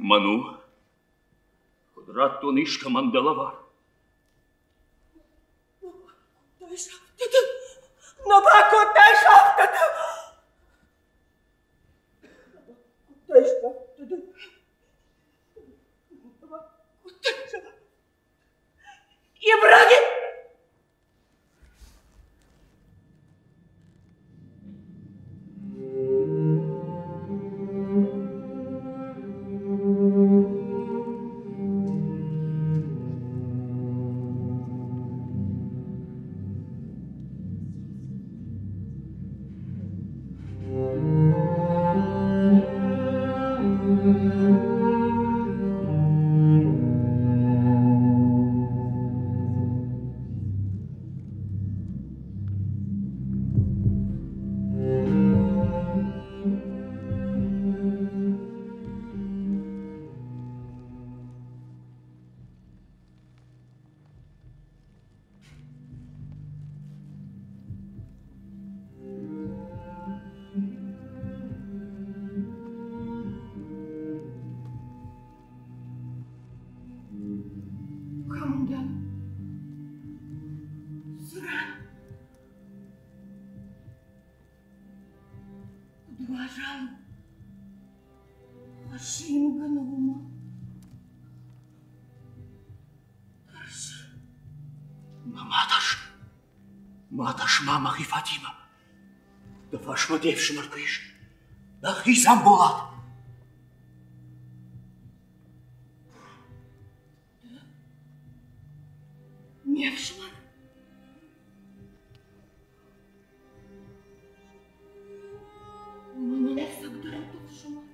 мӕн у, куыд радтон искӕмӕн дӕ лӕвар. Нӕ бакодтай афтӕ ды! Ибрагим! Кӕм дӕн? Цы ран? Куыд уазал у? Хӕссы ингӕны уымӕ. Тӕрсы. Ма тӕрс, ма тӕрс, ма мӕхи Фатимӕ. Дӕ фарсмӕ де фсымӕр куы ис. Дӕхи Дзамболат. Ме фсымӕр? Мӕнӕн ӕцӕгдӕр уыд ӕфсымӕр.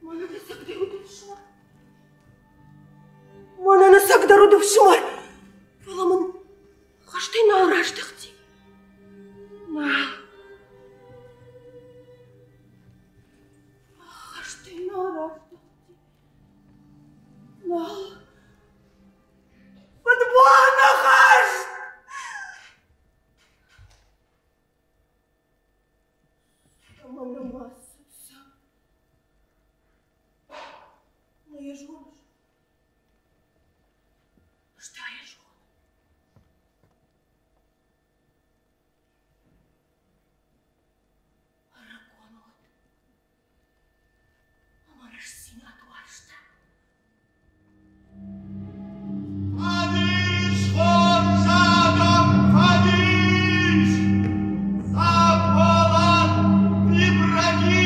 Мӕнӕн ӕцӕгдӕр уыд ӕфсымӕр. Мӕнӕн ӕцӕгдӕр уыд ӕфсымӕр. Фӕлӕ мын хӕстӕй нал раздӕхти. Нал. Хӕстӕй нал раздӕхти. Нал. Фыдбоны хӕст! Ӕмӕ нымӕцы Нӕ йӕ зоныс? Ӕз та йӕ зонын. Ӕрыгон уыд ӕмӕ рӕстдзинад уарзта. Фӕдис, хорз адӕм, фӕдис! Дзамболат Ибрагим!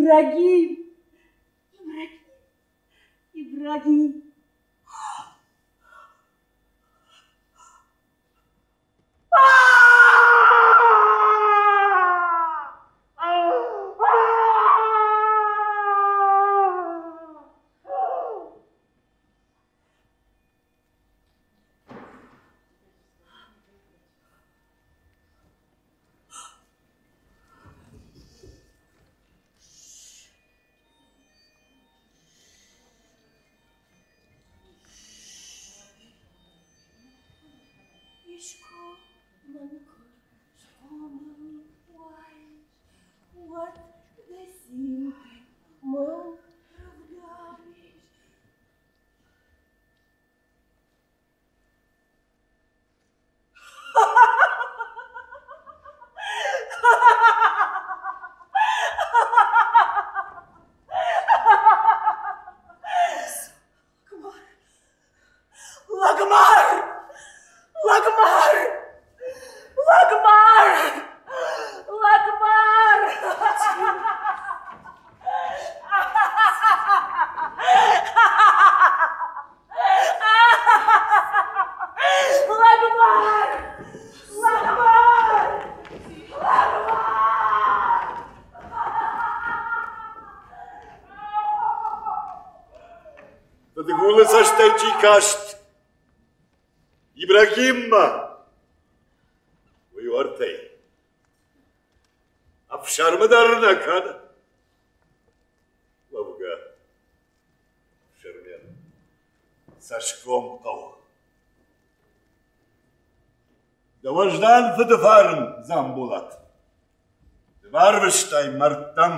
Ибрагим! Ибрагим! Ибрагим! Искуы мын куы схъомыл уаис, уӕд дӕ цинтӕй мыл рӕвдауис. Лӕгмар! Лӕгмар! Лӕгмар! Лӕгмар! Лӕгмар! Лӕгмар! Лӕгмар! Фыдгулы цӕстӕй чи каст Ибрагиммӕ, уый уӕртӕй. Ӕфсӕрмы дӕр нӕ кӕны. Уӕвгӕ, ӕфсӕрмӕн цӕсгом хъӕуы. Дӕ уӕздан фыды фарн, Дзамболат, ды барвыстай мӕрдтӕм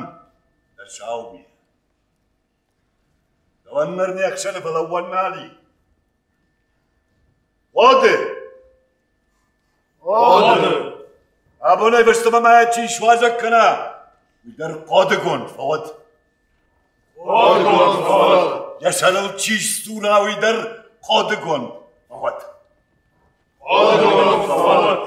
дӕ сау мигъ. Дӕуӕн ныр не хсӕны фӕлӕууӕн нал и. Хъоды! Хъоды! Абонӕй фӕстӕмӕ ма чи суазӕг кӕна, уый дӕр хъодыгонд фӕуӕд. Хъодыгонд фӕуӕд! Йӕ сӕрыл чи сдзура, уый дӕр хъодыгонд фӕуӕд. Хъодыгонд фӕуӕд!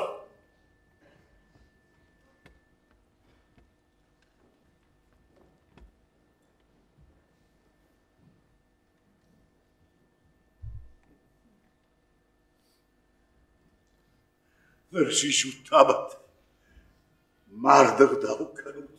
Ныр сисут табӕт, марды гъдау кӕнут.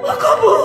Хъӕбул!